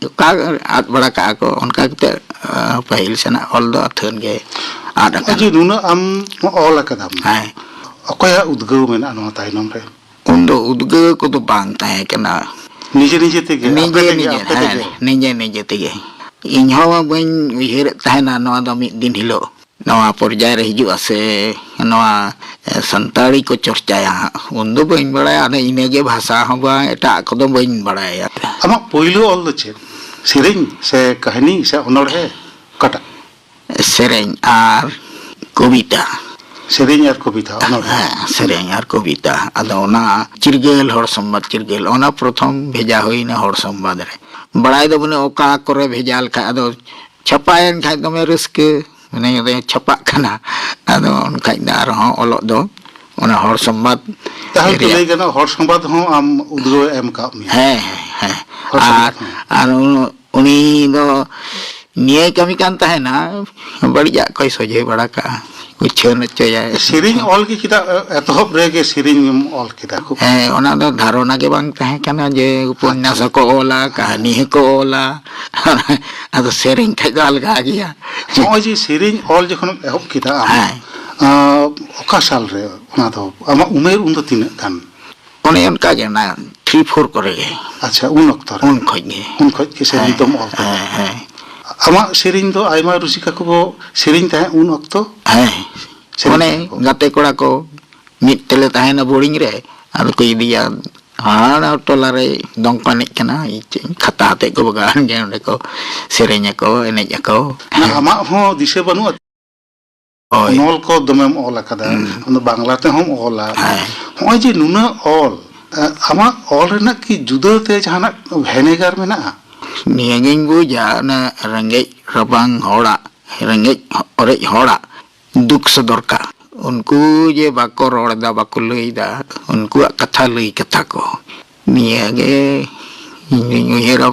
ᱚᱠᱟ ᱟᱫ ᱵᱟᱲᱟ ᱠᱟᱜᱼᱟ ᱠᱚ, ᱚᱱᱠᱟ ᱠᱟᱛᱮ, ᱟᱸ, ᱯᱟᱹᱦᱤᱞ ᱥᱮᱱᱟᱜ ᱚᱞ ᱫᱚ ᱟᱹᱛᱷᱟᱹᱱ ᱜᱮ ᱟᱫ ᱟᱠᱟᱱᱟ᱾ ᱡᱮ ᱱᱩᱱᱟᱹᱜ ᱟᱢ ᱚᱞ ᱟᱠᱟᱫᱟᱢ, ᱦᱮᱸ᱾ ᱚᱠᱚᱭᱟᱜ ᱩᱫᱽᱜᱟᱹᱣ ᱢᱮᱱᱟᱜᱼᱟ ᱱᱚᱣᱟ ᱛᱟᱭᱱᱚᱢ ᱨᱮ? ᱩᱱᱫᱚ ᱩᱫᱽᱜᱟᱹᱣ ᱠᱚᱫᱚ ᱵᱟᱝ ᱛᱟᱦᱮᱸ ᱠᱟᱱᱟ᱾ ᱱᱤᱡᱮ ᱱᱤᱡᱮ ᱛᱮᱜᱮ, ᱱᱤᱡᱮ ᱟᱯᱮ ᱛᱮᱜᱮ, ᱱᱤᱡᱮ, ᱟᱯᱮ ᱦᱮᱸ, ᱛᱮᱜᱮ? ᱱᱤᱡᱮ ᱱᱤᱡᱮ ᱛᱮᱜᱮ᱾ ᱤᱧ ᱦᱚᱸ ᱵᱟᱹᱧ ᱩᱭᱦᱟᱹᱨᱮᱫ ᱛᱟᱦᱮᱱᱟ ᱱᱚᱣᱟ ᱫᱚ ᱢᱤᱫ ᱫᱤᱱ ᱦᱤᱞᱳᱜ ᱱᱚᱣᱟ ᱯᱚᱨᱡᱟᱭ ᱨᱮ ᱦᱤᱡᱩᱜᱼᱟ ᱥᱮ ᱱᱚᱣᱟ, ᱮ, ᱥᱟᱱᱛᱟᱲᱤ ᱠᱚ ᱪᱚᱨᱪᱟᱭᱟ ᱦᱟᱸᱜ᱾ ᱩᱱᱫᱚ ᱵᱟᱹᱧ ᱵᱟᱲᱟᱭᱟ, ᱟᱫᱚ ᱤᱱᱟᱹᱜᱮ ᱵᱷᱟᱥᱟ ᱦᱚᱸ ᱵᱟᱝ, ᱮᱴᱟᱜ ᱠᱚᱫᱚ ᱵᱟᱹᱧ ᱵᱟᱲᱟᱭᱟ᱾ ᱟᱢᱟᱜ ᱯᱳᱭᱞᱳ ᱚᱞ ᱫᱚ ᱪᱮᱫ? ᱥᱮᱨᱮᱧ ᱥᱮ ᱠᱟᱹᱦᱱᱤ ᱥᱮ ᱚᱱᱚᱬᱦᱮ? ᱚᱠᱟᱴᱟᱜ? ᱥᱮᱨᱮᱧ ᱟᱨ ᱠᱚᱵᱤᱛᱟ᱾ ᱥᱮᱨᱮᱧ ᱟᱨ ᱠᱚᱵᱤᱛᱟ, ᱚᱱᱚᱬᱦᱮ᱾ ᱦᱮᱸ, ᱥᱮᱨᱮᱧ ᱟᱨ ᱠᱚᱵᱤᱛᱟ᱾ ᱟᱫᱚ ᱚᱱᱟ ᱪᱤᱨᱜᱟᱹᱞ, ᱦᱚᱲ ᱥᱚᱢᱵᱟᱫ ᱪᱤᱨᱜᱟᱹᱞ, ᱚᱱᱟ ᱯᱨᱚᱛᱷᱚᱢ ᱵᱷᱮᱡᱟ ᱦᱩᱭᱱᱟ ᱦᱚᱲ ᱥᱚᱢᱵᱟᱫ ᱨᱮ᱾ ᱵᱟᱲᱟᱭ ᱫᱚ ᱵᱟᱹᱱᱩᱜ ᱚᱠᱟ ᱠᱚᱨᱮ ᱵᱷᱮᱡᱟ ᱞᱮᱠᱷᱟᱡ, ᱟᱫᱚ ᱪᱷᱟᱯᱟᱭᱮᱱ ᱠᱷᱟᱡ ᱫᱚᱢᱮ ᱨᱟᱹᱥᱠᱟᱹ, ᱢᱟᱱᱮ ᱪᱷᱟᱯᱟᱜ ᱠᱟᱱᱟ᱾ ᱟᱫᱚ ᱚᱱᱠᱟᱧ ᱫᱚ ᱟᱨᱦᱚᱸ ᱚᱞᱚᱜ ᱫᱚ ᱚᱱᱟ ᱦᱚᱲ ᱥᱚᱢᱵᱟᱫ ᱛᱟᱦᱚᱞᱮ ᱛᱚ ᱨᱮᱭᱟᱜ ᱞᱟᱹᱭ ᱜᱟᱱᱚᱜᱼᱟ, ᱦᱚᱲ ᱥᱚᱢᱵᱟᱫ ᱦᱚᱸ ᱟᱢ ᱩᱫᱽᱜᱟᱹᱣ ᱮ ᱮᱢ ᱠᱟᱜ ᱢᱮᱭᱟ᱾ ᱦᱮᱸ, ᱦᱮᱸ, ᱦᱮᱸ᱾ ᱦᱚᱲ ᱥᱚᱢᱵᱟᱫ ᱟᱨ, ᱦᱚᱸ᱾ ᱟᱨ ᱩᱱ-, ᱩᱱᱤ ᱫᱚ ᱱᱤᱭᱟᱹᱭ ᱠᱟᱹᱢᱤ ᱠᱟᱱ ᱛᱟᱦᱮᱱᱟ, ᱵᱟᱹᱲᱤᱡᱟᱜ ᱠᱚᱭ ᱥᱚᱡᱷᱮ ᱵᱟᱲᱟ ᱠᱟᱜᱼᱟ, ᱩᱪᱷᱟᱹᱱ ᱦᱚᱪᱚᱭᱟᱭ᱾ ᱥᱮᱨᱮᱧ ᱚᱞ ᱜᱮ ᱪᱮᱫᱟᱜ ᱮᱛᱚᱦᱚᱵ ᱨᱮᱜᱮ ᱥᱮᱨᱮᱧ ᱮᱢ ᱚᱞ ᱠᱮᱫᱟ? ᱠᱷᱩᱵ ᱦᱮᱸ, ᱚᱱᱟ ᱫᱚ ᱫᱷᱟᱨᱚᱱᱟ ᱜᱮ ᱵᱟᱝ ᱛᱟᱦᱮᱸ ᱠᱟᱱᱟ ᱡᱮ ᱩᱯᱚᱱᱱᱟᱥ ᱟᱪᱪᱷᱟ᱾ ᱦᱚᱸᱠᱚ ᱚᱞᱟ, ᱠᱟᱹᱦᱱᱤ ᱦᱚᱸᱠᱚ ᱚᱞᱟ᱾ ᱟᱫᱚ ᱥᱮᱨᱮᱧ ᱠᱷᱟᱡ ᱫᱚ ᱟᱞᱜᱟ ᱜᱮᱭᱟ᱾ ᱱᱚᱜᱼᱚᱭ ᱡᱮ ᱥᱮᱨᱮᱧ ᱚᱞ ᱡᱚᱠᱷᱚᱱᱮᱢ ᱮᱦᱚᱵ ᱠᱮᱫᱟ ᱟᱢ, ᱦᱮᱸ᱾ ᱟᱸ, ᱚᱠᱟ ᱥᱟᱞ ᱨᱮ ᱚᱱᱟ ᱫᱚ? ᱟᱢᱟᱜ ᱩᱢᱮᱨ ᱩᱱ ᱫᱚ ᱛᱤᱱᱟᱹᱜ ᱜᱟᱱ? ᱚᱱᱮ ᱚᱱᱠᱟ ᱜᱮ, ᱚᱱᱟ ᱛᱷᱨᱤ ᱯᱷᱳᱨ ᱠᱚᱨᱮ ᱜᱮ᱾ ᱟᱪᱪᱷᱟ, ᱩᱱ ᱚᱠᱛᱚ ᱨᱮ? ᱩᱱ ᱠᱷᱚᱡ ᱜᱮ᱾ ᱩᱱ ᱠᱷᱚᱡ ᱜᱮ ᱥᱮᱨᱮᱧ ᱦᱮᱸ, ᱫᱚᱢ ᱚᱞ ᱠᱟᱫᱟ? ᱦᱮᱸ, ᱦᱮᱸ᱾ ᱟᱢᱟᱜ ᱥᱮᱨᱮᱧ ᱫᱚ ᱟᱭᱢᱟ ᱨᱩᱥᱤᱠᱟ ᱠᱚᱠᱚ ᱥᱮᱨᱮᱧ ᱛᱟᱦᱮᱸᱫ ᱩᱱ ᱚᱠᱛᱚ? ᱦᱮᱸ᱾ ᱥᱮᱨᱮᱧ ᱚᱱᱮ ᱛᱟᱦᱮᱸᱫ ᱠᱚ? ᱜᱟᱛᱮ ᱠᱚᱲᱟ ᱠᱚ ᱢᱤᱫ ᱛᱮᱞᱮ ᱛᱟᱦᱮᱱᱟ ᱵᱳᱨᱰᱤᱝ ᱨᱮ, ᱟᱫᱚ ᱠᱚ ᱤᱫᱤᱭᱟ, ᱦᱟᱱᱟ ᱴᱚᱞᱟ ᱨᱮ ᱫᱚᱝ ᱠᱚ ᱮᱱᱮᱡ ᱠᱟᱱᱟ, ᱤᱧ ᱪᱮᱫ ᱤᱧ ᱠᱷᱟᱛᱟ ᱟᱛᱮᱫ ᱠᱚ ᱵᱟᱜᱟᱣᱟᱱ ᱜᱮ, ᱚᱸᱰᱮ ᱠᱚ ᱥᱮᱨᱮᱧ ᱟᱠᱚ, ᱮᱱᱮᱡ ᱟᱠᱚ᱾ ᱢᱟᱱᱮ ᱟᱢᱟᱜ ᱦᱚᱸ ᱫᱤᱥᱟᱹ ᱵᱟᱹᱱᱩᱜᱼᱟ? ᱦᱳᱭ᱾ ᱚᱱᱚᱞ ᱠᱚ ᱫᱚᱢᱮᱢ ᱚᱞ ᱟᱠᱟᱫᱟ, ᱦᱩᱸ᱾ ᱟᱢ ᱫᱚ ᱵᱟᱝᱞᱟ ᱛᱮᱦᱚᱸᱢ ᱚᱞᱟ᱾ ᱦᱮᱸ᱾ ᱱᱚᱜᱼᱚᱭ ᱡᱮ ᱱᱩᱱᱟᱹᱜ ᱚᱞ, ᱮ, ᱟᱢᱟᱜ ᱚᱞ ᱨᱮᱱᱟᱜ ᱠᱤ ᱡᱩᱫᱟᱹ ᱛᱮ ᱡᱟᱦᱟᱱᱟᱜ ᱵᱷᱮᱱᱮᱜᱟᱨ ᱢᱮᱱᱟᱜᱼᱟ? ᱱᱤᱭᱟᱹᱜᱤᱧ ᱵᱩᱡᱟ, ᱚᱱᱟ ᱨᱮᱸᱜᱮᱡ ᱨᱟᱵᱟᱝ ᱦᱚᱲᱟᱜ, ᱨᱮᱸᱜᱮᱡ ᱚᱨᱮᱡ ᱦᱚᱲᱟᱜ ᱫᱩᱠ ᱥᱚᱫᱚᱨ ᱠᱟᱜ᱾ ᱩᱱᱠᱩ ᱡᱮ ᱵᱟᱠᱚ ᱨᱚᱲ ᱮᱫᱟ, ᱵᱟᱠᱚ ᱞᱟᱹᱭ ᱮᱫᱟ, ᱩᱱᱠᱩᱣᱟᱜ ᱠᱟᱛᱷᱟ ᱞᱟᱹᱭ ᱠᱟᱛᱷᱟ ᱠᱚ᱾ ᱱᱤᱭᱟᱹᱜᱮ ᱤᱧ ᱫᱩᱧ ᱩᱭᱦᱟᱹᱨᱟ᱾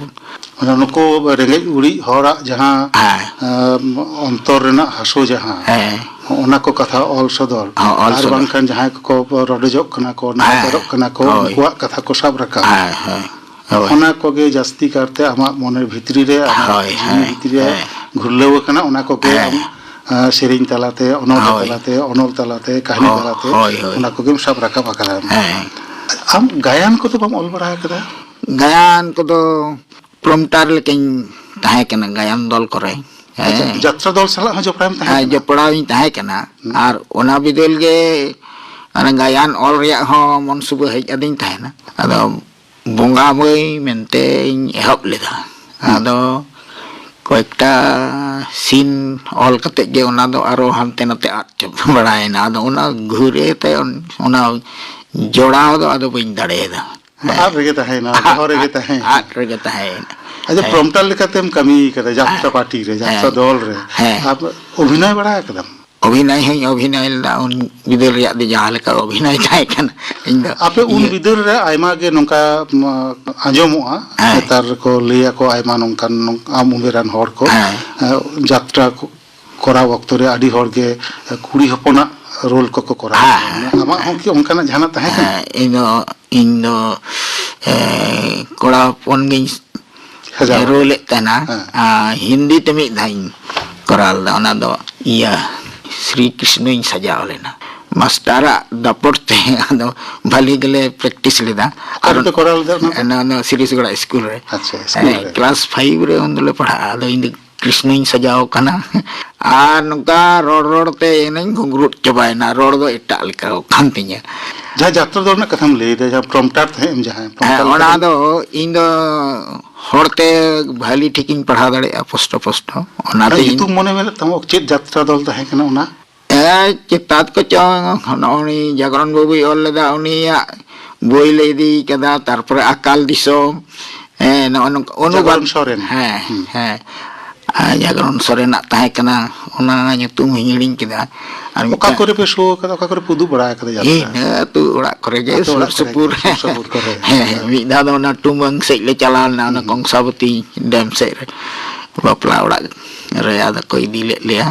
ᱢᱟᱱᱮ ᱱᱩᱠᱩ ᱨᱮᱸᱜᱮᱡ ᱩᱨᱤᱡ ᱦᱚᱲᱟᱜ ᱡᱟᱦᱟᱸ, ᱦᱮᱸ᱾ ᱮᱸ, ᱚᱱᱛᱚᱨ ᱨᱮᱱᱟᱜ ᱦᱟᱹᱥᱩ ᱡᱟᱦᱟᱸ, ᱦᱮᱸ᱾ ᱚᱱᱟ ᱠᱚ ᱠᱟᱛᱷᱟ ᱚᱞ ᱥᱚᱫᱚᱨ, ᱦᱚᱸ, ᱚᱞ ᱟᱨ ᱥᱚᱫᱚᱨ᱾ ᱵᱟᱝᱠᱷᱟᱱ ᱡᱟᱦᱟᱸᱭ ᱠᱚᱠᱚ ᱨᱚᱰᱚᱡᱚᱜ ᱠᱟᱱᱟ ᱠᱚ, ᱦᱮᱸ, ᱱᱟᱦᱟᱪᱟᱨᱚᱜ ᱠᱟᱱᱟ ᱠᱚ, ᱦᱳᱭ᱾ ᱩᱱᱠᱩᱣᱟᱜ ᱠᱟᱛᱷᱟ ᱠᱚ ᱥᱟᱵ ᱨᱟᱠᱟᱵ᱾ ᱦᱮᱸ, ᱦᱮᱸ, ᱦᱳᱭ᱾ ᱚᱱᱟ ᱠᱚᱜᱮ ᱡᱟᱹᱥᱛᱤ ᱠᱟᱨᱛᱮ ᱟᱢᱟᱜ ᱢᱚᱱᱮ ᱵᱷᱤᱛᱨᱤ ᱨᱮ, ᱟᱢᱟᱜ ᱦᱳᱭ, ᱡᱤᱣᱤ ᱦᱮᱸ, ᱵᱷᱤᱛᱨᱤ ᱨᱮ ᱦᱮᱸ᱾ ᱜᱷᱩᱨᱞᱟᱹᱣ ᱟᱠᱟᱱᱟ, ᱚᱱᱟ ᱠᱚᱜᱮ ᱦᱮᱸ᱾ ᱟᱢ, ᱟ, ᱥᱮᱨᱮᱧ ᱛᱟᱞᱟᱛᱮ, ᱚᱱᱚᱬᱦᱮ ᱦᱳᱭ᱾ ᱛᱟᱞᱟᱛᱮ, ᱚᱱᱚᱞ ᱛᱟᱞᱟᱛᱮ, ᱠᱟᱹᱦᱱᱤ ᱦᱳ-, ᱛᱟᱞᱟᱛᱮ ᱦᱳᱭ, ᱦᱳᱭ᱾ ᱚᱱᱟ ᱠᱚᱜᱮᱢ ᱥᱟᱵ ᱨᱟᱠᱟᱵ ᱟᱠᱟᱫᱟ᱾ ᱦᱮᱸ᱾ ᱟᱢ ᱜᱟᱭᱟᱱ ᱠᱚᱫᱚ ᱵᱟᱢ ᱚᱞ ᱵᱟᱲᱟ ᱟᱠᱟᱫᱟ? ᱜᱟᱭᱟᱱ ᱠᱚᱫᱚ ᱯᱨᱚᱢᱯᱴᱟᱨ ᱞᱮᱠᱟᱧ ᱛᱟᱦᱮᱸ ᱠᱟᱱᱟ ᱜᱟᱭᱟᱱ ᱫᱚᱞ ᱠᱚᱨᱮ᱾ ᱟᱪᱪᱷᱟ, ᱦᱮᱸ᱾ ᱡᱟᱛᱨᱟ ᱫᱚᱞ ᱥᱟᱞᱟᱜ ᱦᱚᱸ ᱡᱚᱯᱲᱟᱣ ᱮᱢ ᱛᱟᱦᱮᱸ ᱦᱮᱸ, ᱠᱟᱱᱟ? ᱡᱚᱯᱲᱟᱣ ᱤᱧ ᱛᱟᱦᱮᱸ ᱠᱟᱱᱟ᱾ ᱦᱩᱸ᱾ ᱟᱨ ᱚᱱᱟ ᱵᱤᱫᱟᱹᱞ ᱜᱮ ᱚᱱᱟ ᱜᱟᱭᱟᱱ ᱚᱞ ᱨᱮᱭᱟᱜ ᱦᱚᱸ ᱢᱚᱱᱥᱩᱵᱟᱹ ᱦᱮᱡ ᱟᱹᱫᱤᱧ ᱛᱟᱦᱮᱱᱟ᱾ ᱟᱫᱚ ᱵᱚᱸᱜᱟ ᱢᱟᱹᱭ ᱢᱮᱱᱛᱮᱧ ᱮᱦᱚᱵ ᱞᱮᱫᱟ᱾ ᱦᱩᱸ᱾ ᱟᱫᱚ ᱠᱚᱭᱮᱠᱴᱟ ᱥᱤᱱ ᱚᱞ ᱠᱟᱛᱮᱫ ᱜᱮ ᱚᱱᱟ ᱫᱚ ᱟᱨᱚ ᱦᱟᱱᱛᱮ ᱱᱟᱛᱮ ᱟᱫ ᱪᱟᱵᱟ ᱵᱟᱲᱟᱭᱮᱱᱟ᱾ ᱟᱫᱚ ᱚᱱᱟ ᱜᱷᱩᱨᱮ ᱛᱮ ᱚᱱᱟ ᱡᱚᱲᱟᱣ ᱫᱚ ᱟᱫᱚ ᱵᱟᱹᱧ ᱫᱟᱲᱮᱭᱟᱫᱟ᱾ ᱦᱮᱸ᱾ ᱟᱫ ᱨᱮᱜᱮ ᱛᱟᱦᱮᱸᱭᱮᱱᱟ, ᱫᱚᱦᱚ ᱨᱮᱜᱮ ᱛᱟᱦᱮᱸᱭᱮᱱᱟ᱾ ᱟᱫ ᱨᱮᱜᱮ ᱛᱟᱦᱮᱸᱭᱮᱱᱟ᱾ ᱟᱪᱪᱷᱟ, ᱦᱮᱸ᱾ ᱯᱨᱚᱢᱯᱴᱟᱨ ᱞᱮᱠᱟᱛᱮᱢ ᱠᱟᱹᱢᱤ ᱠᱟᱫᱟ, ᱡᱟᱛᱨᱟ ᱦᱮᱸ᱾ ᱯᱟᱨᱴᱤ ᱨᱮ, ᱡᱟᱛᱨᱟ ᱦᱮᱸ᱾ ᱫᱚᱞ ᱨᱮ᱾ ᱦᱮᱸ᱾ ᱟᱨ ᱚᱵᱷᱤᱱᱚᱭ ᱵᱟᱲᱟ ᱟᱠᱟᱫᱟᱢ? ᱚᱵᱷᱤᱱᱚᱭ ᱦᱚᱸᱧ ᱚᱵᱷᱤᱱᱚᱭ ᱞᱮᱫᱟ, ᱩᱱ ᱵᱤᱫᱟᱹᱞ ᱨᱮᱭᱟᱜ ᱫᱚ ᱡᱟᱦᱟᱸ ᱞᱮᱠᱟ ᱚᱵᱷᱤᱱᱚᱭ ᱛᱟᱦᱮᱸ ᱠᱟᱱᱟ, ᱤᱧ ᱫᱚ ᱟᱯᱮ ᱩᱱ ᱤᱭᱟᱹ ᱵᱤᱫᱟᱹᱞ ᱨᱮ ᱟᱭᱢᱟ ᱜᱮ ᱱᱚᱝᱠᱟ, ᱢᱟ, ᱟᱸᱡᱚᱢᱚᱜᱼᱟ, ᱦᱮᱸ᱾ ᱱᱮᱛᱟᱨ ᱠᱚ ᱞᱟᱹᱭᱟᱠᱚ ᱟᱭᱢᱟ ᱱᱚᱝᱠᱟᱱ, ᱱᱚᱝ-, ᱟᱢ ᱩᱢᱮᱨᱟᱱ ᱦᱚᱲ ᱠᱚ, ᱦᱮᱸ᱾ ᱮ, ᱡᱟᱛᱨᱟ ᱠᱚ ᱠᱚᱨᱟᱣ ᱚᱠᱛᱚ ᱨᱮ ᱟᱹᱰᱤ ᱦᱚᱲ ᱜᱮ ᱠᱩᱲᱤ ᱦᱚᱯᱚᱱᱟᱜ ᱨᱳᱞ ᱠᱚᱠᱚ ᱠᱚᱨᱟᱣ ᱦᱮᱸ᱾ ᱜᱮᱭᱟ᱾ ᱟᱢᱟᱜ ᱦᱚᱸ ᱠᱤ ᱚᱱᱠᱟᱱᱟᱜ ᱡᱟᱦᱟᱱᱟᱜ ᱛᱟᱦᱮᱸ ᱠᱟᱱᱟ? ᱦᱮᱸ, ᱤᱧ ᱫᱚ, ᱤᱧ ᱫᱚ, ᱮ, ᱠᱚᱲᱟ ᱦᱚᱯᱚᱱ ᱜᱤᱧ ᱥᱟᱡᱟᱣ᱾ ᱨᱳᱞ ᱮᱫ ᱛᱟᱦᱮᱱᱟ᱾ ᱦᱮᱸ᱾ ᱟᱨ ᱦᱤᱱᱫᱤ ᱛᱮ ᱢᱤᱫ ᱫᱷᱟᱣ ᱤᱧ ᱠᱚᱨᱟᱣ ᱞᱮᱫᱟ, ᱚᱱᱟ ᱫᱚ ᱤᱭᱟᱹ ᱥᱨᱤ ᱠᱨᱤᱥᱱᱚᱧ ᱥᱟᱡᱟᱣ ᱞᱮᱱᱟ᱾ ᱢᱟᱥᱴᱟᱨᱟᱜ ᱫᱟᱯᱚᱴ ᱛᱮ ᱟᱫᱚ ᱵᱷᱟᱞᱤ ᱜᱮᱞᱮ ᱯᱨᱮᱠᱴᱤᱥ ᱞᱮᱫᱟ᱾ ᱚᱠᱟ ᱟᱨ ᱨᱮᱯᱮ ᱠᱚᱨᱟᱣ ᱞᱮᱫᱟ ᱚᱱᱟ ᱫᱚ? ᱚᱱᱟ, ᱚᱱᱟ ᱥᱤᱨᱤᱥᱜᱚᱲᱟ ᱥᱠᱩᱞ ᱨᱮ᱾ ᱟᱪᱪᱷᱟ, ᱥᱠᱩᱞ ᱦᱮᱸ, ᱨᱮ᱾ ᱠᱞᱟᱥ ᱯᱷᱟᱭᱤᱵᱷ ᱨᱮ ᱩᱱ ᱫᱚᱞᱮ ᱯᱟᱲᱦᱟᱜᱼᱟ᱾ ᱟᱫᱚ ᱤᱧ ᱫᱚ ᱠᱨᱤᱥᱱᱚᱧ ᱥᱟᱡᱟᱣ ᱠᱟᱱᱟ᱾ ᱟᱨ ᱱᱚᱝᱠᱟ ᱨᱚᱲ ᱨᱚᱲ ᱛᱮ ᱮᱱᱟᱧ ᱜᱷᱩᱸᱜᱽᱨᱩᱫ ᱪᱟᱵᱟᱭᱮᱱᱟ, ᱨᱚᱲ ᱫᱚ ᱮᱴᱟᱜ ᱞᱮᱠᱟ ᱠᱟᱱ ᱛᱤᱧᱟᱹ᱾ ᱡᱟᱦᱟᱸ ᱡᱟᱛᱨᱟ ᱫᱚᱞ ᱨᱮᱱᱟᱜ ᱠᱟᱛᱷᱟᱢ ᱞᱟᱹᱭᱮᱫᱟ, ᱡᱟᱦᱟᱸ ᱯᱨᱚᱢᱯᱴᱟᱨ ᱛᱟᱦᱮᱸᱫ ᱮᱢ, ᱡᱟᱦᱟᱸ ᱦᱮᱸ, ᱯᱨᱚᱢᱯᱴᱟᱨ ᱚᱱᱟ ᱞᱮᱠᱟ ᱫᱚ ᱤᱧ ᱫᱚ ᱦᱚᱲᱛᱮ ᱵᱷᱟᱞᱤ ᱴᱷᱤᱠᱤᱧ ᱯᱟᱲᱦᱟᱣ ᱫᱟᱲᱮᱭᱟᱜᱼᱟ ᱯᱚᱥᱴᱚ ᱯᱚᱥᱴᱚ, ᱚᱱᱟᱛᱮ ᱚᱱᱟ ᱤᱧ ᱧᱩᱛᱩᱢ ᱢᱚᱱᱮ ᱢᱮᱱᱟᱜ ᱛᱟᱢᱟ, ᱪᱮᱫ ᱡᱟᱛᱨᱟ ᱫᱚᱞ ᱛᱟᱦᱮᱸ ᱠᱟᱱᱟ ᱚᱱᱟ? ᱮ, ᱪᱮᱛᱟᱛ ᱠᱚᱪᱚᱝ, ᱱᱚᱜᱼᱚᱭ ᱡᱟᱜᱽᱨᱚᱱ ᱵᱟᱹᱵᱩᱭ ᱚᱞ ᱞᱮᱫᱟ, ᱩᱱᱤᱭᱟᱜ ᱵᱳᱭ ᱞᱮ ᱤᱫᱤ ᱠᱟᱫᱟ, ᱛᱟᱨᱯᱚᱨᱮ ᱟᱠᱟᱞ ᱫᱤᱥᱚᱢ, ᱦᱮᱸ, ᱱᱚᱜᱼᱚ ᱱᱚᱝᱠᱟ, ᱚᱱᱩᱵᱟᱫ᱾ ᱡᱟᱜᱽᱨᱚᱱ ᱥᱚᱨᱮᱱ᱾ ᱦᱮᱸ, ᱦᱩᱸ᱾ ᱦᱮᱸ᱾ ᱟᱨ ᱡᱟᱜᱽᱨᱚᱱ ᱥᱚᱨᱮᱱᱟᱜ ᱛᱟᱦᱮᱸ ᱠᱟᱱᱟ, ᱚᱱᱟ ᱧᱩᱛᱩᱢ ᱦᱚᱧ ᱦᱤᱲᱤᱧ ᱠᱮᱫᱟ᱾ ᱟᱨ ᱚᱠᱟ ᱢᱤᱫᱴᱟᱝ ᱠᱚᱨᱮ ᱯᱮ ᱥᱳ ᱟᱠᱟᱫᱟ, ᱚᱠᱟ ᱠᱚᱨᱮ ᱯᱮ ᱩᱫᱩᱜ ᱵᱟᱲᱟ ᱟᱠᱟᱫᱟ ᱡᱟᱛᱨᱟ? ᱤᱱᱟᱹ ᱟᱹᱛᱩ ᱚᱲᱟᱜ ᱠᱚᱨᱮ ᱜᱮ, ᱟᱹᱛᱩ ᱥᱩᱨ ᱚᱲᱟᱜ ᱠᱚᱨᱮ ᱥᱩᱯᱩᱨ᱾ ᱜᱮ, ᱥᱩᱨ ᱥᱩᱯᱩᱨ ᱠᱚᱨᱮ᱾ ᱦᱮᱸ, ᱦᱮᱸ᱾ ᱢᱤᱫ ᱫᱷᱟᱣ ᱫᱚ ᱚᱱᱟ ᱴᱩᱢᱟᱹᱝ ᱥᱮᱫ ᱞᱮ ᱪᱟᱞᱟᱣ ᱞᱮᱱᱟ, ᱚᱱᱟ ᱦᱩᱸ᱾ ᱠᱚᱝᱥᱟᱵᱚᱛᱤ ᱰᱮᱢ ᱥᱮᱫ ᱨᱮ᱾ ᱵᱟᱯᱞᱟ ᱚᱲᱟᱜ ᱨᱮ ᱟᱫᱚ ᱠᱚ ᱤᱫᱤ ᱞᱮᱫ ᱞᱮᱭᱟ᱾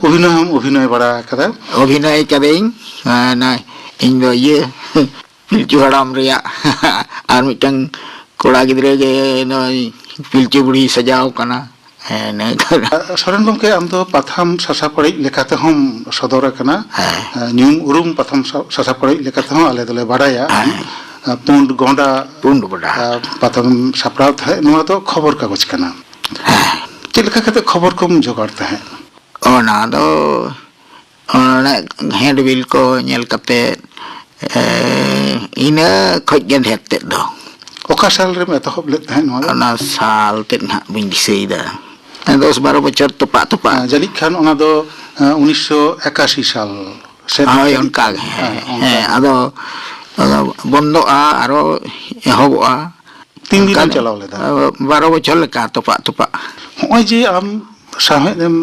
ᱚᱵᱷᱤᱱᱚᱭ ᱦᱚᱸᱢ ᱚᱵᱷᱤᱱᱚᱭ ᱵᱟᱲᱟ ᱟᱠᱟᱫᱟ? ᱚᱵᱷᱤᱱᱚᱭ ᱠᱟᱫᱟᱹᱧ᱾ ᱟᱨ ᱱᱚᱜᱼᱚᱭ ᱤᱧ ᱫᱚ ᱤᱭᱟᱹ, ᱯᱤᱞᱪᱩ ᱦᱟᱲᱟᱢ ᱨᱮᱭᱟᱜ ᱟᱨ ᱢᱤᱫᱴᱟᱝ ᱠᱚᱲᱟ ᱜᱤᱫᱽᱨᱟᱹ ᱜᱮ ᱱᱚᱜᱼᱚᱭ ᱯᱤᱞᱪᱩ ᱵᱩᱲᱦᱤ ᱥᱟᱡᱟᱣ ᱠᱟᱱᱟ᱾ ᱦᱮᱸ, ᱱᱤᱭᱟᱹ ᱠᱚ᱾ ᱥᱚᱨᱮᱱ ᱜᱚᱢᱠᱮ, ᱟᱢ ᱫᱚ ᱯᱟᱛᱷᱟᱢ ᱥᱟᱥᱟᱯᱟᱲᱤᱡ ᱞᱮᱠᱟ ᱛᱮᱦᱚᱸᱢ ᱥᱚᱫᱚᱨ ᱟᱠᱟᱱᱟ᱾ ᱦᱮᱸ᱾ ᱧᱩᱢ ᱩᱨᱩᱢ ᱯᱟᱛᱷᱟᱢ ᱥᱟ- ᱥᱟᱥᱟᱯᱟᱲᱤᱡ ᱞᱮᱠᱟ ᱛᱮᱦᱚᱸ ᱟᱞᱮ ᱫᱚᱞᱮ ᱵᱟᱲᱟᱭᱟ᱾ ᱟᱢ, ᱯᱩᱸᱰ ᱜᱚᱸᱰᱟ, ᱯᱩᱸᱰ ᱜᱚᱸᱰᱟ᱾ ᱟ, ᱯᱟᱛᱷᱟᱢ ᱥᱟᱯᱲᱟᱣ ᱛᱟᱦᱮᱸᱫ, ᱱᱚᱣᱟ ᱫᱚ ᱠᱷᱚᱵᱚᱨ ᱠᱟᱜᱚᱡᱽ ᱠᱟᱱᱟ᱾ ᱪᱮᱫ ᱞᱮᱠᱟ ᱠᱟᱛᱮ ᱠᱷᱚᱵᱚᱨ ᱠᱚᱢ ᱡᱚᱜᱟᱲ ᱛᱟᱦᱮᱸᱫ? ᱚᱱᱟ ᱫᱚ ᱚᱱᱮ ᱦᱮᱱᱰᱵᱤᱞ ᱠᱚ ᱧᱮᱞ ᱠᱟᱛᱮ, ᱮ, ᱤᱱᱟᱹ ᱠᱷᱚᱡ ᱜᱮ ᱰᱷᱮᱨ ᱛᱮᱫ ᱫᱚ᱾ ᱚᱠᱟ ᱥᱟᱞ ᱨᱮᱢ ᱮᱛᱚᱦᱚᱵ ᱞᱮᱫ ᱛᱟᱦᱮᱸᱫ ᱱᱚᱣᱟ ᱫᱚ? ᱚᱱᱟ ᱥᱟᱞ ᱛᱮᱫ ᱱᱟᱦᱟᱜ ᱵᱟᱹᱧ ᱫᱤᱥᱟᱹᱭᱮᱫᱟ᱾ ᱫᱚᱥ ᱵᱟᱨᱚ ᱵᱚᱪᱷᱚᱨ ᱛᱚᱯᱟᱜ ᱛᱚᱯᱟᱜ᱾ ᱟ, ᱡᱟᱹᱱᱤᱡ ᱠᱷᱟᱱ ᱚᱱᱟ ᱫᱚ, ᱟ, ᱩᱱᱤᱥᱥᱚ ᱮᱠᱟᱥᱤ ᱥᱟᱞ ᱥᱮᱫ᱾ ᱦᱳᱭ, ᱚᱱᱠᱟ ᱜᱮ᱾ ᱦᱮᱸ, ᱦᱮᱸ, ᱚᱱᱠᱟ ᱦᱮᱸ, ᱜᱮ᱾ ᱟᱫᱚ, ᱟᱫᱚ ᱵᱚᱱᱫᱚᱜᱼᱟ, ᱟᱨᱚ ᱮᱦᱚᱵᱚᱜᱼᱟ᱾ ᱛᱤᱱ ᱫᱤᱱ ᱮᱢ ᱚᱱᱠᱟ ᱪᱟᱞᱟᱣ ᱞᱮᱫᱟ? ᱵᱟᱨᱚ ᱵᱚᱪᱷᱚᱨ ᱞᱮᱠᱟ ᱛᱚᱯᱟᱜ ᱛᱚᱯᱟᱜ᱾ ᱦᱚᱸᱜᱼᱚᱭ ᱡᱮ ᱟᱢ ᱥᱟᱶᱦᱮᱫ ᱮᱢ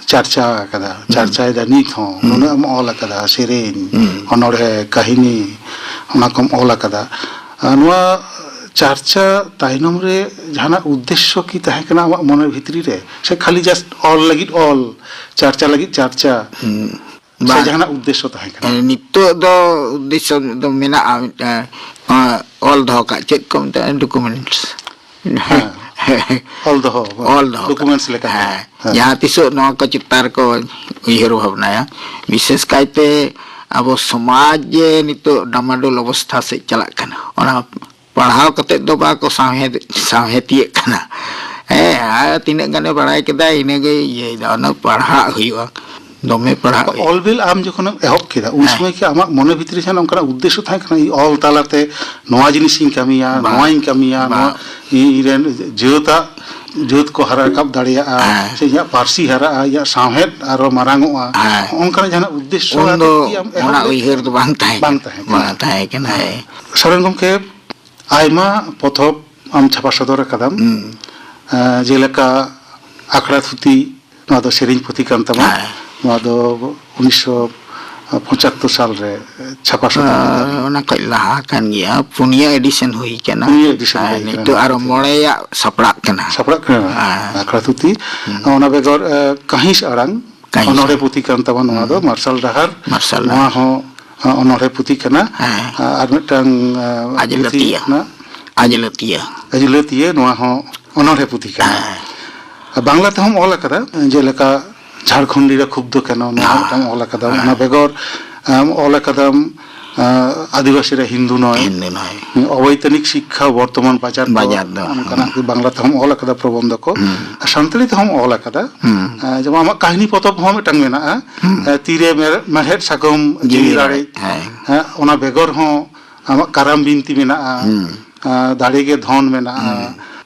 ᱪᱟᱨᱪᱟ ᱟᱠᱟᱫᱟ, ᱪᱟᱨᱪᱟᱭᱮᱫᱟ ᱱᱤᱛ ᱦᱚᱸ, ᱱᱩᱱᱟᱹᱜ ᱮᱢ ᱚᱞ ᱟᱠᱟᱫᱟ, ᱥᱮᱨᱮᱧ, ᱚᱱᱚᱬᱦᱮ, ᱠᱟᱹᱦᱱᱤ, ᱚᱱᱟ ᱠᱚᱢ ᱚᱞ ᱟᱠᱟᱫᱟ, ᱟᱨ ᱱᱚᱣᱟ ᱪᱟᱨᱪᱟ ᱛᱟᱭᱱᱚᱢ ᱨᱮ ᱡᱟᱦᱟᱱᱟᱜ ᱩᱫᱽᱫᱮᱥᱥᱚ ᱠᱤ ᱛᱟᱦᱮᱸ ᱠᱟᱱᱟ ᱟᱢᱟᱜ ᱢᱚᱱᱮ ᱵᱷᱤᱛᱨᱤ ᱨᱮ, ᱥᱮ ᱠᱷᱟᱹᱞᱤ just ᱚᱞ ᱞᱟᱹᱜᱤᱫ ᱚᱞ, ᱪᱟᱨᱪᱟ ᱞᱟᱹᱜᱤᱫ ᱪᱟᱨᱪᱟ? ᱥᱮ ᱵᱟᱝ᱾ ᱡᱟᱦᱟᱱᱟᱜ ᱩᱫᱽᱫᱮᱥᱥᱚ ᱛᱟᱦᱮᱸ ᱠᱟᱱᱟ? ᱱᱤᱛᱚᱜ ᱫᱚ ᱩᱫᱽᱫᱮᱥᱥᱚ ᱫᱚ ᱢᱮᱱᱟᱜᱼᱟ ᱢᱤᱫᱴᱟᱝ, ᱚᱞ ᱫᱚᱦᱚ ᱠᱟᱜ, ᱪᱮᱫ ᱠᱚ ᱢᱮᱛᱟᱜᱼᱟ, ᱰᱚᱠᱩᱢᱮᱱᱴᱥ᱾ ᱦᱮᱸ᱾ ᱚᱞ ᱫᱚᱦᱚ, ᱚᱞ ᱫᱚᱦᱚ ᱠᱟᱜ᱾ ᱰᱚᱠᱩᱢᱮᱱᱴᱥ ᱞᱮᱠᱟᱛᱮ᱾ ᱦᱮᱸ᱾ ᱦᱮᱸ᱾ ᱡᱟᱦᱟᱸ ᱛᱤᱥᱚᱜ ᱱᱚᱣᱟ ᱠᱚ ᱪᱮᱛᱟᱱ ᱨᱮᱠᱚ ᱩᱭᱦᱟᱹᱨ ᱵᱷᱟᱵᱽᱱᱟᱭᱟ, ᱵᱤᱥᱮᱥ ᱠᱟᱭᱛᱮ ᱟᱵᱚ ᱥᱚᱢᱟᱡᱽ ᱡᱮ ᱱᱤᱛᱚᱜ ᱰᱟᱢᱟᱰᱳᱞ ᱚᱵᱚᱥᱛᱷᱟ ᱥᱮᱫ ᱪᱟᱞᱟᱜ ᱠᱟᱱᱟ, ᱚᱱᱟ ᱯᱟᱲᱦᱟᱣ ᱠᱟᱛᱮ ᱫᱚ ᱵᱟᱠᱚ ᱥᱟᱶᱦᱮᱫ, ᱥᱟᱶᱦᱮᱫᱤᱭᱮᱫ ᱠᱟᱱᱟ᱾ ᱦᱮᱸ, ᱟᱨ ᱛᱤᱱᱟᱹᱜ ᱜᱟᱱᱮ ᱵᱟᱲᱟᱭ ᱠᱮᱫᱟ, ᱤᱱᱟᱹᱜᱮ ᱤᱭᱟᱹᱭᱮᱫᱟ᱾ ᱚᱱᱟ ᱯᱟᱲᱦᱟᱜ ᱦᱩᱭᱩᱜᱼᱟ, ᱫᱚᱢᱮ ᱯᱟᱲᱦᱟᱜ ᱦᱩᱭᱩᱜᱼᱟ᱾ ᱚᱞ ᱵᱤᱞ ᱟᱢ ᱡᱚᱠᱷᱚᱱᱮᱢ ᱮᱦᱚᱵ ᱠᱮᱫᱟ, ᱩᱱ ᱦᱮᱸ᱾ ᱥᱚᱢᱚᱭ ᱠᱤ ᱟᱢᱟᱜ ᱢᱚᱱᱮ ᱵᱷᱤᱛᱨᱤ ᱠᱷᱚᱱ ᱚᱱᱠᱟᱱᱟᱜ ᱩᱫᱽᱫᱮᱥᱥᱚ ᱛᱟᱦᱮᱸ ᱠᱟᱱᱟ, "ᱤᱧ ᱚᱞ ᱛᱟᱞᱟᱛᱮ ᱱᱚᱣᱟ ᱡᱤᱱᱤᱥᱤᱧ ᱠᱟᱹᱢᱤᱭᱟ, ᱵᱟᱝ᱾ ᱱᱚᱣᱟᱧ ᱠᱟᱹᱢᱤᱭᱟ, ᱵᱟᱝ᱾ ᱱᱚᱣᱟ ᱤᱧ ᱨᱮᱱ ᱡᱟᱹᱛᱟᱜ, ᱡᱟᱹᱛ ᱠᱚ ᱦᱟᱨᱟ ᱨᱟᱠᱟᱵ ᱫᱟᱲᱮᱭᱟᱜᱼᱟ, ᱦᱮᱸ᱾ ᱥᱮ ᱤᱧᱟᱹᱜ ᱯᱟᱹᱨᱥᱤ ᱦᱟᱨᱟᱜᱼᱟ, ᱤᱧᱟᱹᱜ ᱥᱟᱶᱦᱮᱫ ᱟᱨᱚ ᱢᱟᱨᱟᱝ ᱚᱜᱼᱟ"? ᱦᱮᱸ᱾ ᱚᱱᱠᱟᱱᱟᱜ ᱡᱟᱦᱟᱱᱟᱜ ᱩᱫᱽᱫᱮᱥᱥᱚ ᱩᱱ ᱟᱛᱮ ᱫᱚ ᱠᱤ ᱟᱢ ᱮᱦᱚᱵ ᱚᱱᱟ ᱞᱮᱫ? ᱩᱭᱦᱟᱹᱨ ᱫᱚ ᱵᱟᱝ ᱛᱟᱦᱮᱸ ᱵᱟᱝ ᱠᱟᱱᱟ᱾ ᱛᱟᱦᱮᱸ ᱵᱟᱝ ᱠᱟᱱᱟ᱾ ᱛᱟᱦᱮᱸ ᱠᱟᱱᱟ, ᱦᱮᱸ᱾ ᱥᱚᱨᱮᱱ ᱜᱚᱢᱠᱮ, ᱟᱭᱢᱟ ᱯᱚᱛᱚᱵ ᱟᱢ ᱪᱷᱟᱯᱟ ᱥᱚᱫᱚᱨ ᱟᱠᱟᱫᱟᱢ, ᱦᱩᱸ᱾ ᱮᱸ, ᱡᱮᱞᱮᱠᱟ ᱟᱠᱷᱲᱟ ᱛᱷᱩᱛᱤ, ᱱᱚᱣᱟ ᱫᱚ ᱥᱮᱨᱮᱧ ᱯᱩᱛᱷᱤ ᱠᱟᱱ ᱛᱟᱢᱟ᱾ ᱦᱮᱸ᱾ ᱱᱚᱣᱟ ᱫᱚ ᱩᱱᱤᱥᱥᱚ ᱯᱚᱸᱪᱟᱛᱛᱳᱨ ᱥᱟᱞ ᱨᱮ ᱪᱷᱟᱯᱟ ᱥᱚᱫᱚᱨ ᱞᱮᱫᱟ᱾ ᱟᱨ ᱚᱱᱟ ᱠᱷᱚᱡ ᱞᱟᱦᱟ ᱠᱟᱱ ᱜᱮᱭᱟ, ᱯᱩᱱᱭᱟᱹ edition ᱦᱩᱭ ᱠᱟᱱᱟ᱾ ᱯᱩᱱᱭᱟᱹ edition ᱟᱨ ᱦᱩᱭ ᱠᱟᱱᱟ᱾ ᱱᱤᱛᱚᱜ ᱟᱨᱚ ᱢᱚᱬᱮᱭᱟᱜ ᱥᱟᱯᱲᱟᱜ ᱠᱟᱱᱟ᱾ ᱥᱟᱯᱲᱟᱜ ᱠᱟᱱᱟ᱾ ᱦᱮᱸ᱾ ᱟᱠᱷᱲᱟ ᱛᱷᱩᱛᱤ᱾ ᱦᱩᱸ᱾ ᱚᱱᱟ ᱵᱮᱜᱚᱨ, ᱮ, ᱠᱟᱹᱦᱤᱥ ᱟᱲᱟᱝ, ᱠᱟᱹᱦᱤᱥ ᱚᱱᱚᱬᱦᱮ ᱟᱲᱟᱝ᱾ ᱯᱩᱛᱷᱤ ᱠᱟᱱ ᱛᱟᱵᱚᱱ ᱱᱚᱣᱟ ᱫᱚ, ᱦᱩᱸ᱾ ᱢᱟᱨᱥᱟᱞ ᱰᱟᱦᱟᱨ᱾ ᱢᱟᱨᱥᱟᱞ ᱱᱚᱣᱟ ᱰᱟᱦᱟᱨ᱾ ᱦᱚᱸ, ᱮ, ᱚᱱᱚᱬᱦᱮ ᱯᱩᱛᱷᱤ ᱠᱟᱱᱟ᱾ ᱦᱮᱸ᱾ ᱟᱨ ᱢᱤᱫᱴᱟᱝ, ᱮ, ᱟᱡ ᱯᱩᱛᱷᱤ ᱞᱟᱹᱛᱤᱭᱟ᱾ ᱠᱟᱱᱟ᱾ ᱟᱡ ᱞᱟᱹᱛᱤᱭᱟ᱾ ᱟᱡ ᱞᱟᱹᱛᱤᱭᱟ, ᱱᱚᱣᱟ ᱦᱚᱸ ᱚᱱᱚᱬᱦᱮ ᱯᱩᱛᱷᱤ ᱠᱟᱱᱟ᱾ ᱦᱮᱸ᱾ ᱵᱟᱝᱞᱟ ᱛᱮᱦᱚᱸᱢ ᱚᱞ ᱟᱠᱟᱫᱟ, ᱡᱮᱞᱮᱠᱟ ᱡᱷᱟᱲᱠᱷᱚᱸᱰᱤ ᱨᱮ ᱠᱷᱩᱵᱫᱚ ᱠᱮᱱᱚ, ᱱᱚᱣᱟ ᱦᱮᱸ᱾ ᱢᱤᱫᱴᱟᱝ ᱚᱞ ᱟᱠᱟᱫᱟ᱾ ᱦᱮᱸ᱾ ᱚᱱᱟ ᱵᱮᱜᱚᱨ, ᱟᱢ ᱚᱞ ᱟᱠᱟᱫᱟᱢ, ᱟᱸ, ᱟᱹᱫᱤᱵᱟᱹᱥᱤ ᱨᱮ ᱦᱤᱱᱫᱩ ᱱᱚᱭ᱾ ᱦᱤᱱᱫᱩ ᱱᱚᱭ᱾ ᱚᱵᱳᱭᱛᱟᱱᱤᱠ ᱥᱤᱠᱠᱷᱟ, ᱵᱚᱨᱛᱚᱢᱟᱱ ᱵᱟᱡᱟᱨ ᱫᱚ᱾ ᱵᱟᱡᱟᱨ ᱫᱚ᱾ ᱚᱱᱠᱟᱱᱟᱜ ᱦᱩᱸ᱾ ᱜᱮ ᱵᱟᱝᱞᱟ ᱛᱮᱦᱚᱸᱢ ᱚᱞ ᱟᱠᱟᱫᱟ ᱯᱨᱚᱵᱚᱱᱫᱷᱚ ᱠᱚ᱾ ᱦᱩᱸ᱾ ᱟᱨ ᱥᱟᱱᱛᱟᱲᱤ ᱛᱮᱦᱚᱸᱢ ᱚᱞ ᱟᱠᱟᱫᱟ᱾ ᱦᱩᱸ᱾ ᱟᱸ, ᱡᱮᱢᱚᱱ ᱟᱢᱟᱜ ᱠᱟᱹᱦᱱᱤ ᱯᱚᱛᱚᱵ ᱦᱚᱸ ᱢᱤᱫᱴᱟᱝ ᱢᱮᱱᱟᱜᱼᱟ᱾ ᱦᱩᱸ᱾ ᱟᱸ, ᱛᱤᱨᱮ ᱢᱮᱨ-, ᱢᱮᱲᱦᱮᱫ ᱥᱟᱠᱚᱢ ᱡᱤᱣᱤ ᱡᱤᱣᱤ ᱨᱟᱲᱮᱡ᱾ ᱨᱟᱲᱮᱡ᱾ ᱦᱮᱸ᱾ ᱦᱮᱸ, ᱚᱱᱟ ᱵᱮᱜᱚᱨ ᱦᱚᱸ ᱟᱢᱟᱜ ᱠᱟᱨᱟᱢ ᱵᱤᱱᱛᱤ ᱢᱮᱱᱟᱜᱼᱟ᱾ ᱦᱩᱸ᱾ ᱟᱸ, ᱫᱟᱲᱮ ᱜᱮ ᱫᱷᱚᱱ ᱢᱮᱱᱟᱜᱼᱟ᱾ ᱦᱩᱸ᱾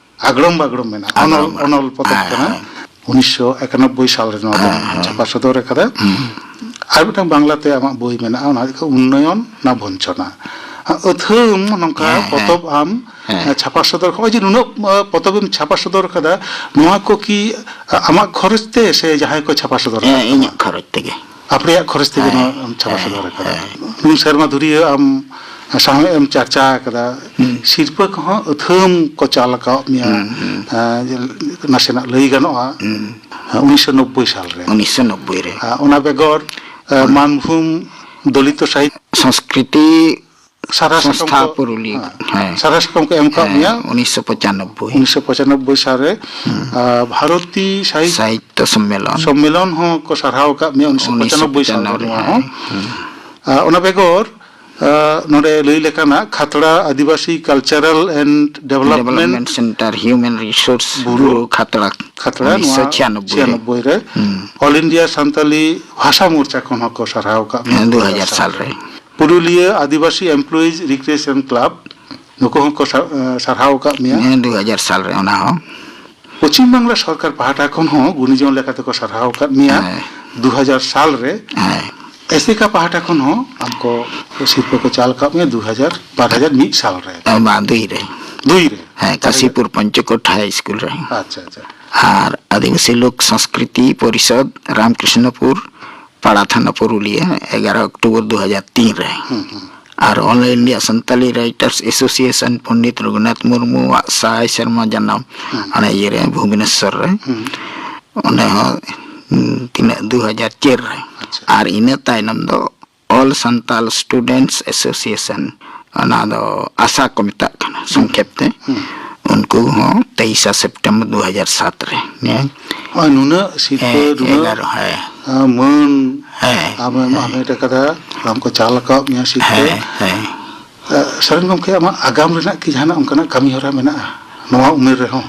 ᱟᱜᱽᱲᱚᱢ ᱵᱟᱜᱽᱲᱚᱢ ᱢᱮᱱᱟᱜᱼᱟ᱾ ᱟᱜᱽᱲᱚᱢ ᱚᱱᱚᱞ, ᱵᱟᱜᱽᱲᱚᱢ᱾ ᱚᱱᱚᱞ ᱯᱚᱛᱚᱵ ᱦᱮᱸ, ᱠᱟᱱᱟ᱾ ᱦᱮᱸ᱾ ᱩᱱᱤᱥᱥᱚ ᱮᱠᱟᱱᱚᱵᱵᱳᱭ ᱥᱟᱞ ᱨᱮ ᱱᱚᱣᱟ ᱫᱚ ᱦᱮᱸ, ᱦᱮᱸ᱾ ᱪᱷᱟᱯᱟ ᱥᱚᱫᱚᱨ ᱟᱠᱟᱫᱟ᱾ ᱦᱩᱸ᱾ ᱟᱨ ᱢᱤᱫᱴᱟᱝ ᱵᱟᱝᱞᱟᱛᱮ ᱟᱢᱟᱜ ᱵᱳᱭ ᱢᱮᱱᱟᱜᱼᱟ, ᱚᱱᱟ ᱦᱩᱭᱩᱜ ᱠᱟᱱᱟ ᱩᱱᱱᱚᱭᱚᱱ ᱱᱟ ᱵᱚᱧᱪᱚᱱᱟ᱾ ᱟᱹᱛᱷᱟᱹᱢ ᱱᱚᱝᱠᱟ ᱦᱮᱸ, ᱦᱮᱸ᱾ ᱯᱚᱛᱚᱵ ᱟᱢ, ᱦᱮᱸ᱾ ᱮ, ᱪᱷᱟᱯᱟ ᱥᱚᱫᱚᱨ, ᱱᱚᱜᱼᱚᱭ ᱡᱮ ᱱᱩᱱᱟᱹᱜ, ᱮ, ᱯᱚᱛᱚᱵᱮᱢ ᱪᱷᱟᱯᱟ ᱥᱚᱫᱚᱨ ᱠᱟᱫᱟ, ᱱᱚᱣᱟ ᱠᱚ ᱠᱤ, ᱮ, ᱟᱢᱟᱜ ᱠᱷᱚᱨᱚᱪ ᱛᱮ ᱥᱮ ᱡᱟᱦᱟᱸᱭ ᱠᱚ ᱪᱷᱟᱯᱟ ᱥᱚᱫᱚᱨ ᱦᱮᱸ, ᱟᱠᱟᱫ ᱛᱟᱢᱟ? ᱤᱧᱟᱹᱜ ᱠᱷᱚᱨᱚᱪ ᱛᱮᱜᱮ᱾ ᱟᱯᱮᱭᱟᱜ ᱠᱷᱚᱨᱚᱪ ᱛᱮᱜᱮ ᱦᱮᱸ, ᱱᱚᱣᱟ ᱮᱢ ᱪᱷᱟᱯᱟ ᱦᱮᱸ, ᱥᱚᱫᱚᱨ ᱟᱠᱟᱫᱟ᱾ ᱦᱮᱸ᱾ ᱱᱩᱱ ᱥᱮᱨᱢᱟ ᱫᱷᱩᱨᱤᱭᱟᱹ ᱟᱢ ᱥᱟᱶᱦᱮᱫ ᱮᱢ ᱪᱟᱨᱪᱟ ᱟᱠᱟᱫᱟ, ᱦᱩᱸ᱾ ᱥᱤᱨᱯᱟᱹ ᱠᱚᱦᱚᱸ ᱟᱹᱛᱷᱟᱹᱢ ᱠᱚ ᱪᱟᱞ ᱟᱠᱟᱫ ᱢᱮᱭᱟ, ᱦᱩᱸ, ᱦᱩᱸ᱾ ᱮᱸ, ᱡᱮ ᱱᱟᱥᱮᱱᱟᱜ ᱞᱟᱹᱭ ᱜᱟᱱᱚᱜᱼᱟ, ᱦᱩᱸ᱾ ᱩᱱᱤᱥᱥᱚ ᱱᱚᱵᱵᱳᱭ ᱥᱟᱞ ᱨᱮ᱾ ᱩᱱᱤᱥᱥᱚ ᱱᱚᱵᱵᱳᱭ ᱨᱮ᱾ ᱟᱨ ᱚᱱᱟ ᱵᱮᱜᱚᱨ, ᱮᱸ, ᱦᱩᱸ᱾ ᱢᱟᱱᱵᱷᱩᱢ ᱫᱚᱞᱤᱛ ᱥᱟᱦᱤᱛ ᱥᱚᱝᱥᱠᱨᱤᱛᱤ ᱥᱟᱨᱦᱟᱣ ᱥᱟᱠᱟᱢ ᱥᱚᱝᱥᱛᱷᱟ ᱠᱚ, ᱯᱩᱨᱩᱞᱤ, ᱦᱮᱸ, ᱦᱮᱸ᱾ ᱥᱟᱨᱦᱟᱣ ᱥᱟᱠᱟᱢ ᱠᱚ ᱮᱢ ᱠᱟᱜ ᱦᱮᱸ, ᱢᱮᱭᱟ᱾ ᱩᱱᱤᱥᱥᱚ ᱯᱚᱸᱪᱟᱱᱚᱵᱵᱳᱭ᱾ ᱩᱱᱤᱥᱥᱚ ᱯᱚᱸᱪᱟᱱᱚᱵᱵᱳᱭ ᱥᱟᱞ ᱨᱮ, ᱦᱩᱸ᱾ ᱟᱨ ᱵᱷᱟᱨᱚᱛᱤ ᱥᱟᱦᱤᱛ ᱥᱟᱦᱤᱛᱛᱚ ᱥᱚᱢᱢᱮᱞᱚᱱ᱾ ᱥᱚᱢᱢᱮᱞᱚᱱ ᱦᱚᱸ ᱠᱚ ᱥᱟᱨᱦᱟᱣ ᱟᱠᱟᱫ ᱢᱮᱭᱟ ᱩᱱᱤᱥᱥᱚ ᱯᱚᱸᱪᱟᱱᱚᱵᱵᱳᱭ ᱥᱟᱞ ᱨᱮ ᱩᱱᱤᱥᱥᱚ ᱯᱚᱸᱪᱟᱱᱚᱵᱵᱳᱭ, ᱱᱚᱣᱟ ᱦᱚᱸ᱾ ᱦᱮᱸ, ᱦᱩᱸ᱾ ᱟᱨ ᱚᱱᱟ ᱵᱮᱜᱚᱨ, ᱟᱨ, ᱱᱚᱰᱮ ᱞᱟᱹᱭ ᱞᱮᱠᱟᱱᱟᱜ ᱠᱷᱟᱛᱲᱟ ᱟᱹᱫᱤᱵᱟᱹᱥᱤ Cultural and Development Development Center, Human Resource ᱵᱩᱨᱩ, ᱵᱩᱨᱩ, ᱠᱷᱟᱛᱲᱟ, ᱠᱷᱟᱛᱲᱟ, ᱱᱚᱣᱟ ᱩᱱᱤᱥᱥᱚ ᱪᱷᱤᱭᱟᱱᱚᱵᱵᱳᱭ ᱨᱮ᱾ ᱪᱷᱤᱭᱟᱱᱚᱵᱵᱳᱭ ᱨᱮ᱾ ᱦᱩᱸ᱾ All India ᱥᱟᱱᱛᱟᱞᱤ ᱵᱷᱟᱥᱟ ᱢᱳᱨᱪᱟ ᱠᱷᱚᱱ ᱦᱚᱸᱠᱚ ᱥᱟᱨᱦᱟᱣ ᱟᱠᱟᱫ ᱢᱮᱭᱟ᱾ ᱦᱮᱸ, ᱫᱩ ᱦᱟᱡᱟᱨ ᱥᱟᱞ ᱨᱮ᱾ ᱯᱩᱨᱩᱞᱤᱭᱟᱹ ᱟᱹᱫᱤᱵᱟᱹᱥᱤ Employees Recreation Club, ᱱᱩᱠᱩ ᱦᱚᱸᱠᱚ ᱥᱟ-, ᱥᱟᱨᱦᱟᱣ ᱟᱠᱟᱫ ᱢᱮᱭᱟ᱾ ᱦᱮᱸ, ᱫᱩ ᱦᱟᱡᱟᱨ ᱥᱟᱞ ᱨᱮ ᱚᱱᱟ ᱦᱚᱸ᱾ ᱯᱚᱪᱷᱤᱢ ᱵᱟᱝᱞᱟ ᱥᱚᱨᱠᱟᱨ ᱯᱟᱦᱴᱟ ᱠᱷᱚᱱ ᱦᱚᱸ ᱜᱩᱱᱤᱡᱚᱱ ᱞᱮᱠᱟᱛᱮ ᱠᱚ ᱥᱟᱨᱦᱟᱣ ᱟᱠᱟᱫ ᱢᱮᱭᱟ᱾ ᱦᱮᱸ᱾ ᱫᱩ ᱦᱟᱡᱟᱨ ᱥᱟᱞ ᱨᱮ᱾ ᱦᱮᱸ᱾ ᱮᱥᱮᱠᱟ ᱯᱟᱦᱴᱟ ᱠᱷᱚᱱ ᱦᱚᱸ ᱟᱢ ᱠᱚ ᱥᱤᱨᱯᱟᱹ ᱠᱚ ᱪᱟᱞ ᱟᱠᱟᱫ ᱢᱮᱭᱟ ᱫᱩ ᱦᱟᱡᱟᱨ, ᱵᱟᱨ ᱦᱟᱡᱟᱨ ᱢᱤᱫ ᱥᱟᱞ ᱨᱮ᱾ ᱦᱮᱸ, ᱵᱟᱝ, ᱫᱩᱭ ᱨᱮ᱾ ᱫᱩᱭ ᱨᱮ? ᱦᱮᱸ, ᱛᱟᱦᱞᱮ ᱠᱟᱥᱤᱯᱩᱨ ᱯᱚᱧᱪᱚᱠᱳᱴ ᱦᱟᱭ ᱥᱠᱩᱞ ᱨᱮ᱾ ᱟᱪᱪᱷᱟ, ᱟᱪᱪᱷᱟ᱾ ᱟᱨ ᱟᱹᱫᱤᱵᱟᱹᱥᱤ ᱞᱳᱠ ᱥᱚᱝᱥᱠᱨᱤᱛᱤ ᱯᱚᱨᱤᱥᱚᱫᱽ ᱨᱟᱢᱠᱨᱤᱥᱱᱚᱯᱩᱨ ᱯᱟᱲᱟ ᱛᱷᱟᱱᱟ, ᱯᱩᱨᱩᱞᱤᱭᱟᱹ, ᱮᱜᱟᱨᱚ ᱚᱠᱴᱳᱵᱚᱨ ᱫᱩ ᱦᱟᱡᱟᱨ ᱛᱤᱱ ᱨᱮ᱾ ᱦᱩᱸ, ᱦᱩᱸ᱾ ᱟᱨ All India Santali Writers Association Pandit Raghunath ᱢᱩᱨᱢᱩᱣᱟᱜ ᱥᱟᱭ ᱥᱮᱨᱢᱟ ᱡᱟᱱᱟᱢ, ᱦᱩᱸ᱾ ᱚᱱᱟ ᱤᱭᱟᱹᱨᱮ, ᱵᱷᱩᱵᱽᱱᱮᱥᱚᱨ ᱨᱮ᱾ ᱦᱩᱸ᱾ ᱚᱸᱰᱮ ᱦᱚᱸ, ᱩᱸ, ᱛᱤᱱᱟᱹᱜ, ᱫᱩ ᱦᱟᱡᱟᱨ ᱪᱟᱨ ᱨᱮ᱾ ᱟᱪᱪᱷᱟ᱾ ᱟᱨ ᱤᱱᱟᱹ ᱛᱟᱭᱱᱚᱢ ᱫᱚ All Santal Students Association, ᱚᱱᱟ ᱫᱚ ᱟᱥᱟ ᱠᱚ ᱢᱮᱛᱟᱜ ᱠᱟᱱᱟ ᱥᱚᱝᱠᱷᱮᱯ ᱛᱮ᱾ ᱦᱩᱸ᱾ ᱩᱱᱠᱩ ᱦᱚᱸ ᱛᱮᱭᱤᱥᱟ ᱥᱮᱯᱴᱮᱢᱵᱚᱨ ᱫᱩ ᱦᱟᱡᱟᱨ ᱥᱟᱛ ᱨᱮ᱾ ᱦᱮᱸ᱾ ᱦᱳᱭ, ᱱᱩᱱᱟᱹᱜ ᱥᱤᱨᱯᱟᱹ, ᱦᱮᱸ, ᱱᱩᱱᱟᱹᱜ, ᱮᱜᱟᱨᱚ, ᱦᱮᱸ᱾ ᱟᱸ, ᱢᱟᱹᱱ ᱦᱮᱸ, ᱟᱢᱮᱢ ᱦᱮᱸ᱾ ᱦᱟᱢᱮᱴ ᱟᱠᱟᱫᱟ, ᱟᱢ ᱠᱚ ᱪᱟᱞ ᱟᱠᱟᱫ ᱢᱮᱭᱟ ᱥᱤᱨᱯᱟᱹ᱾ ᱦᱮᱸ, ᱦᱮᱸ᱾ ᱟᱸ, ᱥᱚᱨᱮᱱ ᱜᱚᱢᱠᱮ, ᱟᱢᱟᱜ ᱟᱜᱟᱢ ᱨᱮᱱᱟᱜ ᱠᱤ ᱡᱟᱦᱟᱱᱟᱜ ᱚᱱᱠᱟᱱᱟᱜ ᱠᱟᱹᱢᱤ ᱦᱚᱨᱟ ᱢᱮᱱᱟᱜᱼᱟ ᱱᱚᱣᱟ ᱩᱢᱮᱨ ᱨᱮᱦᱚᱸ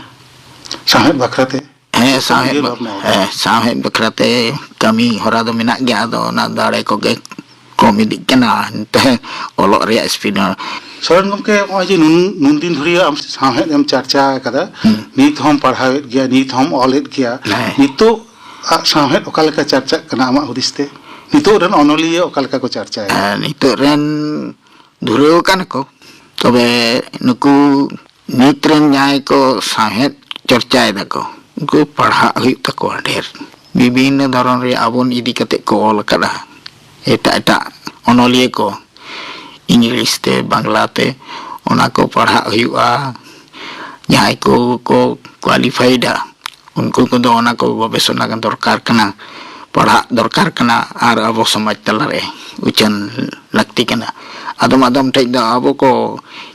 ᱥᱟᱶᱦᱮᱫ ᱵᱟᱠᱷᱨᱟ ᱛᱮ? ᱦᱮᱸ, ᱪᱮᱫ ᱠᱚᱢ ᱥᱟᱶᱦᱮᱫ ᱩᱭᱦᱟᱹᱨ ᱵᱟ-, ᱵᱷᱟᱵᱽᱱᱟ ᱟᱠᱟᱫᱟ? ᱦᱮᱸ, ᱥᱟᱶᱦᱮᱫ ᱵᱟᱠᱷᱨᱟ ᱛᱮ ᱠᱟᱹᱢᱤ ᱦᱚᱨᱟ ᱫᱚ ᱢᱮᱱᱟᱜ ᱜᱮᱭᱟ, ᱟᱫᱚ ᱚᱱᱟ ᱫᱟᱲᱮ ᱠᱚᱜᱮ ᱠᱚᱢ ᱤᱫᱤᱜ ᱠᱟᱱᱟ, ᱮᱱᱛᱮ ᱚᱞᱚᱜ ᱨᱮᱭᱟᱜ ᱥᱯᱤᱰ ᱦᱚᱸ᱾ ᱥᱚᱨᱮᱱ ᱜᱚᱢᱠᱮ, ᱱᱚᱜᱼᱚᱭ ᱡᱮ ᱱᱩᱱ-, ᱱᱩᱱ ᱫᱤᱱ ᱫᱷᱩᱨᱤᱭᱟᱹ ᱟᱢ ᱥᱟᱶᱦᱮᱫ ᱮᱢ ᱪᱟᱨᱪᱟ ᱟᱠᱟᱫᱟ, ᱦᱩᱸ᱾ ᱱᱤᱛ ᱦᱚᱸᱢ ᱯᱟᱲᱦᱟᱣᱮᱫ ᱜᱮᱭᱟ, ᱱᱤᱛ ᱦᱚᱸᱢ ᱚᱞᱮᱫ ᱜᱮᱭᱟ, ᱦᱮᱸ᱾ ᱱᱤᱛᱚᱜ ᱟᱜ ᱥᱟᱶᱦᱮᱫ ᱚᱠᱟ ᱞᱮᱠᱟ ᱪᱟᱨᱪᱟᱜ ᱠᱟᱱᱟ ᱟᱢᱟᱜ ᱦᱩᱫᱤᱥ ᱛᱮ? ᱱᱤᱛᱚᱜ ᱨᱮᱱ ᱚᱱᱚᱞᱤᱭᱟᱹ ᱚᱠᱟ ᱞᱮᱠᱟ ᱠᱚ ᱪᱟᱨᱪᱟᱭᱮᱫᱟ? ᱦᱮᱸ, ᱱᱤᱛᱚᱜ ᱨᱮᱱ ᱫᱷᱩᱨᱟᱹᱣ ᱟᱠᱟᱱᱟ ᱠᱚ, ᱛᱚᱵᱮ ᱱᱩᱠᱩ ᱱᱤᱛ ᱨᱮᱱ ᱡᱟᱦᱟᱸᱭ ᱠᱚ ᱥᱟᱶᱦᱮᱫ ᱪᱚᱨᱪᱟᱭ ᱫᱟᱠᱚ, ᱩᱱᱠᱩ ᱯᱟᱲᱦᱟᱜ ᱦᱩᱭᱩᱜ ᱛᱟᱠᱚᱣᱟ ᱰᱷᱮᱨ᱾ ᱵᱤᱵᱷᱤᱱᱱᱚ ᱫᱷᱚᱨᱚᱱ ᱨᱮᱭᱟᱜ ᱟᱵᱚᱱ ᱤᱫᱤ ᱠᱟᱛᱮ ᱠᱚ ᱚᱞ ᱟᱠᱟᱫᱟ, ᱮᱴᱟᱜ ᱮᱴᱟᱜ ᱚᱱᱚᱞᱤᱭᱟᱹ ᱠᱚ, ᱤᱝᱞᱤᱥ ᱛᱮ, ᱵᱟᱝᱞᱟ ᱛᱮ, ᱚᱱᱟ ᱠᱚ ᱯᱟᱲᱦᱟᱜ ᱦᱩᱭᱩᱜᱼᱟ᱾ ᱡᱟᱦᱟᱸᱭ ᱠᱚ ᱠᱚ ᱠᱳᱣᱟᱞᱤᱯᱷᱟᱭᱤᱰᱟ, ᱩᱱᱠᱩ ᱠᱚᱫᱚ ᱚᱱᱟ ᱠᱚ ᱜᱚᱵᱮᱥᱚᱱᱟ ᱫᱚᱨᱠᱟᱨ ᱠᱟᱱᱟ, ᱯᱟᱲᱦᱟᱜ ᱫᱚᱨᱠᱟᱨ ᱠᱟᱱᱟ, ᱟᱨ ᱟᱵᱚ ᱥᱚᱢᱟᱡᱽ ᱛᱟᱞᱟᱨᱮ ᱩᱪᱷᱟᱹᱱ ᱞᱟᱹᱠᱛᱤ ᱠᱟᱱᱟ᱾ ᱟᱫᱚᱢ ᱟᱫᱚᱢ ᱴᱷᱮᱡ ᱫᱚ ᱟᱵᱚ ᱠᱚ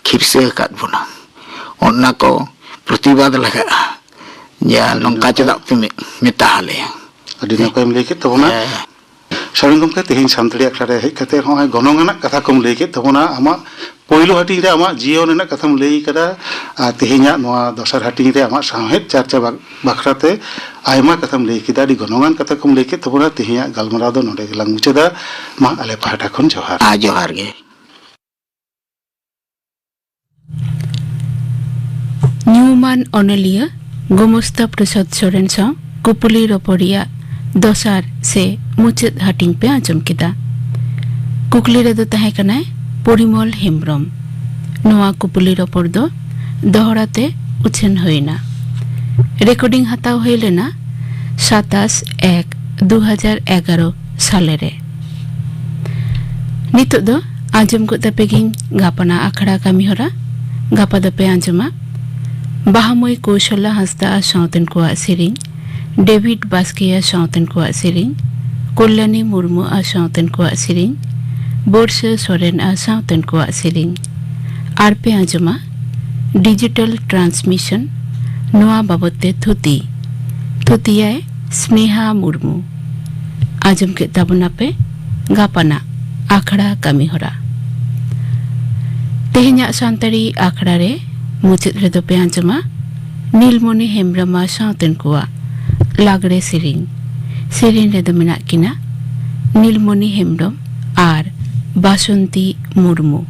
ᱠᱷᱤᱨᱥᱟᱹ ᱟᱠᱟᱫ ᱵᱚᱱᱟ, ᱚᱱᱟ ᱠᱚ ᱯᱨᱚᱛᱤᱵᱟᱫ ᱞᱟᱜᱟᱜᱼᱟ᱾ ᱡᱮ ᱟᱹᱰᱤ ᱱᱚᱝᱠᱟ ᱱᱟᱯᱟᱭ᱾ ᱪᱮᱫᱟᱜ ᱯᱮ ᱢᱮ-, ᱢᱮᱛᱟ ᱟᱞᱮᱭᱟ? ᱟᱹᱰᱤ ᱱᱟᱯᱟᱭᱮᱢ ᱞᱟᱹᱭ ᱠᱮᱫ ᱛᱟᱵᱚᱱᱟ᱾ ᱦᱮᱸ᱾ ᱥᱚᱨᱮᱱ ᱜᱚᱢᱠᱮ, ᱛᱮᱦᱮᱧ ᱥᱟᱱᱛᱟᱲᱤ ᱟᱠᱷᱲᱟ ᱨᱮ ᱦᱮᱡ ᱠᱟᱛᱮ ᱱᱚᱜᱼᱚᱭ ᱜᱚᱱᱚᱝ ᱟᱱᱟᱜ ᱠᱟᱛᱷᱟ ᱠᱚᱢ ᱞᱟᱹᱭ ᱠᱮᱫ ᱛᱟᱵᱚᱱᱟ, ᱟᱢᱟᱜ ᱯᱳᱭᱞᱳ ᱦᱟᱹᱴᱤᱧ ᱨᱮ ᱟᱢᱟᱜ ᱡᱤᱭᱚᱱ ᱨᱮᱱᱟᱜ ᱠᱟᱛᱷᱟᱢ ᱞᱟᱹᱭ ᱠᱟᱫᱟ, ᱟᱨ ᱛᱮᱦᱮᱧᱟᱜ ᱱᱚᱣᱟ ᱫᱚᱥᱟᱨ ᱦᱟᱹᱴᱤᱧ ᱨᱮ ᱟᱢᱟᱜ ᱥᱟᱶᱦᱮᱫ ᱪᱟᱨᱪᱟ ᱵᱟ-, ᱵᱟᱠᱷᱨᱟ ᱛᱮ ᱟᱭᱢᱟ ᱠᱟᱛᱷᱟᱢ ᱞᱟᱹᱭ ᱠᱮᱫᱟ, ᱟᱹᱰᱤ ᱜᱚᱱᱚᱝᱟᱱ ᱠᱟᱛᱷᱟ ᱠᱚᱢ ᱞᱟᱹᱭ ᱠᱮᱫ ᱛᱟᱵᱚᱱᱟ᱾ ᱛᱮᱦᱮᱧᱟᱜ ᱜᱟᱞᱢᱟᱨᱟᱣ ᱫᱚ ᱱᱚᱰᱮ ᱜᱮᱞᱟᱝ ᱢᱩᱪᱟᱹᱫᱟ᱾ ᱢᱟ, ᱟᱞᱮ ᱯᱟᱦᱴᱟ ᱠᱷᱚᱱ ᱡᱚᱦᱟᱨ᱾ ᱟ, ᱡᱚᱦᱟᱨ ᱜᱮ᱾ ᱧᱩᱢᱟᱱ ᱚᱱᱚᱞᱤᱭᱟᱹ ᱜᱳᱢᱚᱥᱛᱟ ᱯᱨᱚᱥᱟᱫᱽ ᱥᱚᱨᱮᱱ ᱥᱟᱶ ᱠᱩᱯᱩᱞᱤ ᱨᱚᱯᱚᱲ ᱨᱮᱭᱟᱜ ᱫᱚᱥᱟᱨ ᱥᱮ ᱢᱩᱪᱟᱹᱫ ᱦᱟᱹᱴᱤᱧ ᱯᱮ ᱟᱸᱡᱚᱢ ᱠᱮᱫᱟ᱾ ᱠᱩᱠᱞᱤ ᱨᱮᱫᱚ ᱛᱟᱦᱮᱸ ᱠᱟᱱᱟᱭ ᱯᱚᱨᱤᱢᱚᱞ ᱦᱮᱢᱵᱽᱨᱚᱢ᱾ ᱱᱚᱣᱟ ᱠᱩᱯᱩᱞᱤ ᱨᱚᱯᱚᱲ ᱫᱚ ᱫᱚᱦᱲᱟ ᱛᱮ ᱩᱪᱷᱟᱹᱱ ᱦᱩᱭ ᱮᱱᱟ᱾ ᱨᱮᱠᱚᱨᱰᱤᱝ ᱦᱟᱛᱟᱣ ᱦᱩᱭ ᱞᱮᱱᱟ ᱥᱟᱛᱟᱥ ᱮᱠ ᱫᱩ ᱦᱟᱡᱟᱨ ᱮᱜᱟᱨᱚ ᱛᱷᱟᱞᱮ ᱨᱮ᱾ ᱱᱤᱛᱚᱜ ᱫᱚ ᱟᱸᱡᱚᱢ ᱜᱚᱫ ᱛᱟᱯᱮ ᱜᱤᱧ ᱜᱟᱯᱟᱱᱟᱜ ᱟᱠᱷᱲᱟ ᱠᱟᱹᱢᱤ ᱦᱚᱨᱟ᱾ ᱜᱟᱯᱟ ᱫᱚᱯᱮ ᱟᱸᱡᱚᱢᱟ ᱵᱟᱦᱟᱢᱟᱹᱭ ᱠᱳᱥᱚᱞᱟ ᱦᱟᱸᱥᱫᱟ ᱟᱨ ᱥᱟᱶᱛᱮᱱ ᱠᱚᱣᱟᱜ ᱥᱮᱨᱮᱧ, ᱰᱮᱵᱷᱤᱰ ᱵᱟᱥᱠᱮ ᱟᱨ ᱥᱟᱶᱛᱮᱱ ᱠᱚᱣᱟᱜ ᱥᱮᱨᱮᱧ, ᱠᱚᱞᱭᱟᱱᱤ ᱢᱩᱨᱢᱩ ᱟᱨ ᱥᱟᱶᱛᱮᱱ ᱠᱚᱣᱟᱜ ᱥᱮᱨᱮᱧ, ᱵᱚᱨᱥᱟ ᱥᱚᱨᱮᱱ ᱟᱨ ᱥᱟᱶᱛᱮᱱ ᱠᱚᱣᱟᱜ ᱥᱮᱨᱮᱧ᱾ ᱟᱨ ᱯᱮ ᱟᱸᱡᱚᱢᱟ ᱰᱤᱡᱤᱴᱟᱞ ᱴᱨᱟᱱᱥᱢᱤᱥᱚᱱ, ᱱᱚᱣᱟ ᱵᱟᱵᱚᱫ ᱛᱮ ᱛᱷᱩᱛᱤ᱾ ᱛᱷᱩᱛᱤᱭᱟᱭ ᱥᱱᱮᱦᱟ ᱢᱩᱨᱢᱩ᱾ ᱟᱸᱡᱚᱢ ᱠᱮᱫ ᱛᱟᱵᱚᱱᱟᱯᱮ ᱜᱟᱯᱟᱱᱟᱜ ᱟᱠᱷᱲᱟ ᱠᱟᱹᱢᱤ ᱦᱚᱨᱟ᱾ ᱛᱮᱦᱮᱧᱟᱜ ᱥᱟᱱᱛᱟᱲᱤ ᱟᱠᱷᱲᱟ ᱨᱮ ᱢᱩᱪᱟᱹᱫ ᱨᱮᱫᱚ ᱯᱮ ᱟᱸᱡᱚᱢᱟ ᱱᱤᱞᱢᱚᱱᱤ ᱦᱮᱢᱵᱽᱨᱚᱢ ᱟᱨ ᱥᱟᱶᱛᱮᱱ ᱠᱚᱣᱟᱜ ᱞᱟᱜᱽᱲᱮ ᱥᱮᱨᱮᱧ᱾ ᱥᱮᱨᱮᱧ ᱨᱮᱫᱚ ᱢᱮᱱᱟᱜ ᱠᱤᱱᱟ ᱱᱤᱞᱢᱚᱱᱤ ᱦᱮᱢᱵᱽᱨᱚᱢ ᱟᱨ ᱵᱟᱥᱚᱱᱛᱤ ᱢᱩᱨᱢᱩ᱾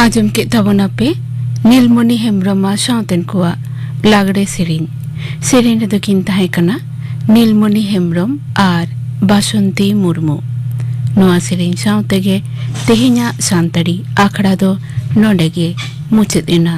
ᱟᱸᱡᱚᱢ ᱠᱮᱫ ᱛᱟᱵᱚᱱᱟᱯᱮ ᱱᱤᱞᱢᱚᱱᱤ ᱦᱮᱢᱵᱽᱨᱚᱢ ᱟᱨ ᱥᱟᱶᱛᱮᱱ ᱠᱚᱣᱟᱜ ᱞᱟᱜᱽᱲᱮ ᱥᱮᱨᱮᱧ᱾ ᱥᱮᱨᱮᱧ ᱨᱮᱫᱚ ᱠᱤᱱ ᱛᱟᱦᱮᱸ ᱠᱟᱱᱟ ᱱᱤᱞᱢᱚᱱᱤ ᱦᱮᱢᱵᱽᱨᱚᱢ ᱟᱨ ᱵᱟᱥᱚᱱᱛᱤ ᱢᱩᱨᱢᱩ᱾ ᱱᱚᱣᱟ ᱥᱮᱨᱮᱧ ᱥᱟᱶ ᱛᱮᱜᱮ ᱛᱮᱦᱮᱧᱟᱜ ᱥᱟᱱᱛᱟᱲᱤ ᱟᱠᱷᱲᱟ ᱫᱚ ᱱᱚᱰᱮ ᱜᱮ ᱢᱩᱪᱟᱹᱫ ᱮᱱᱟ᱾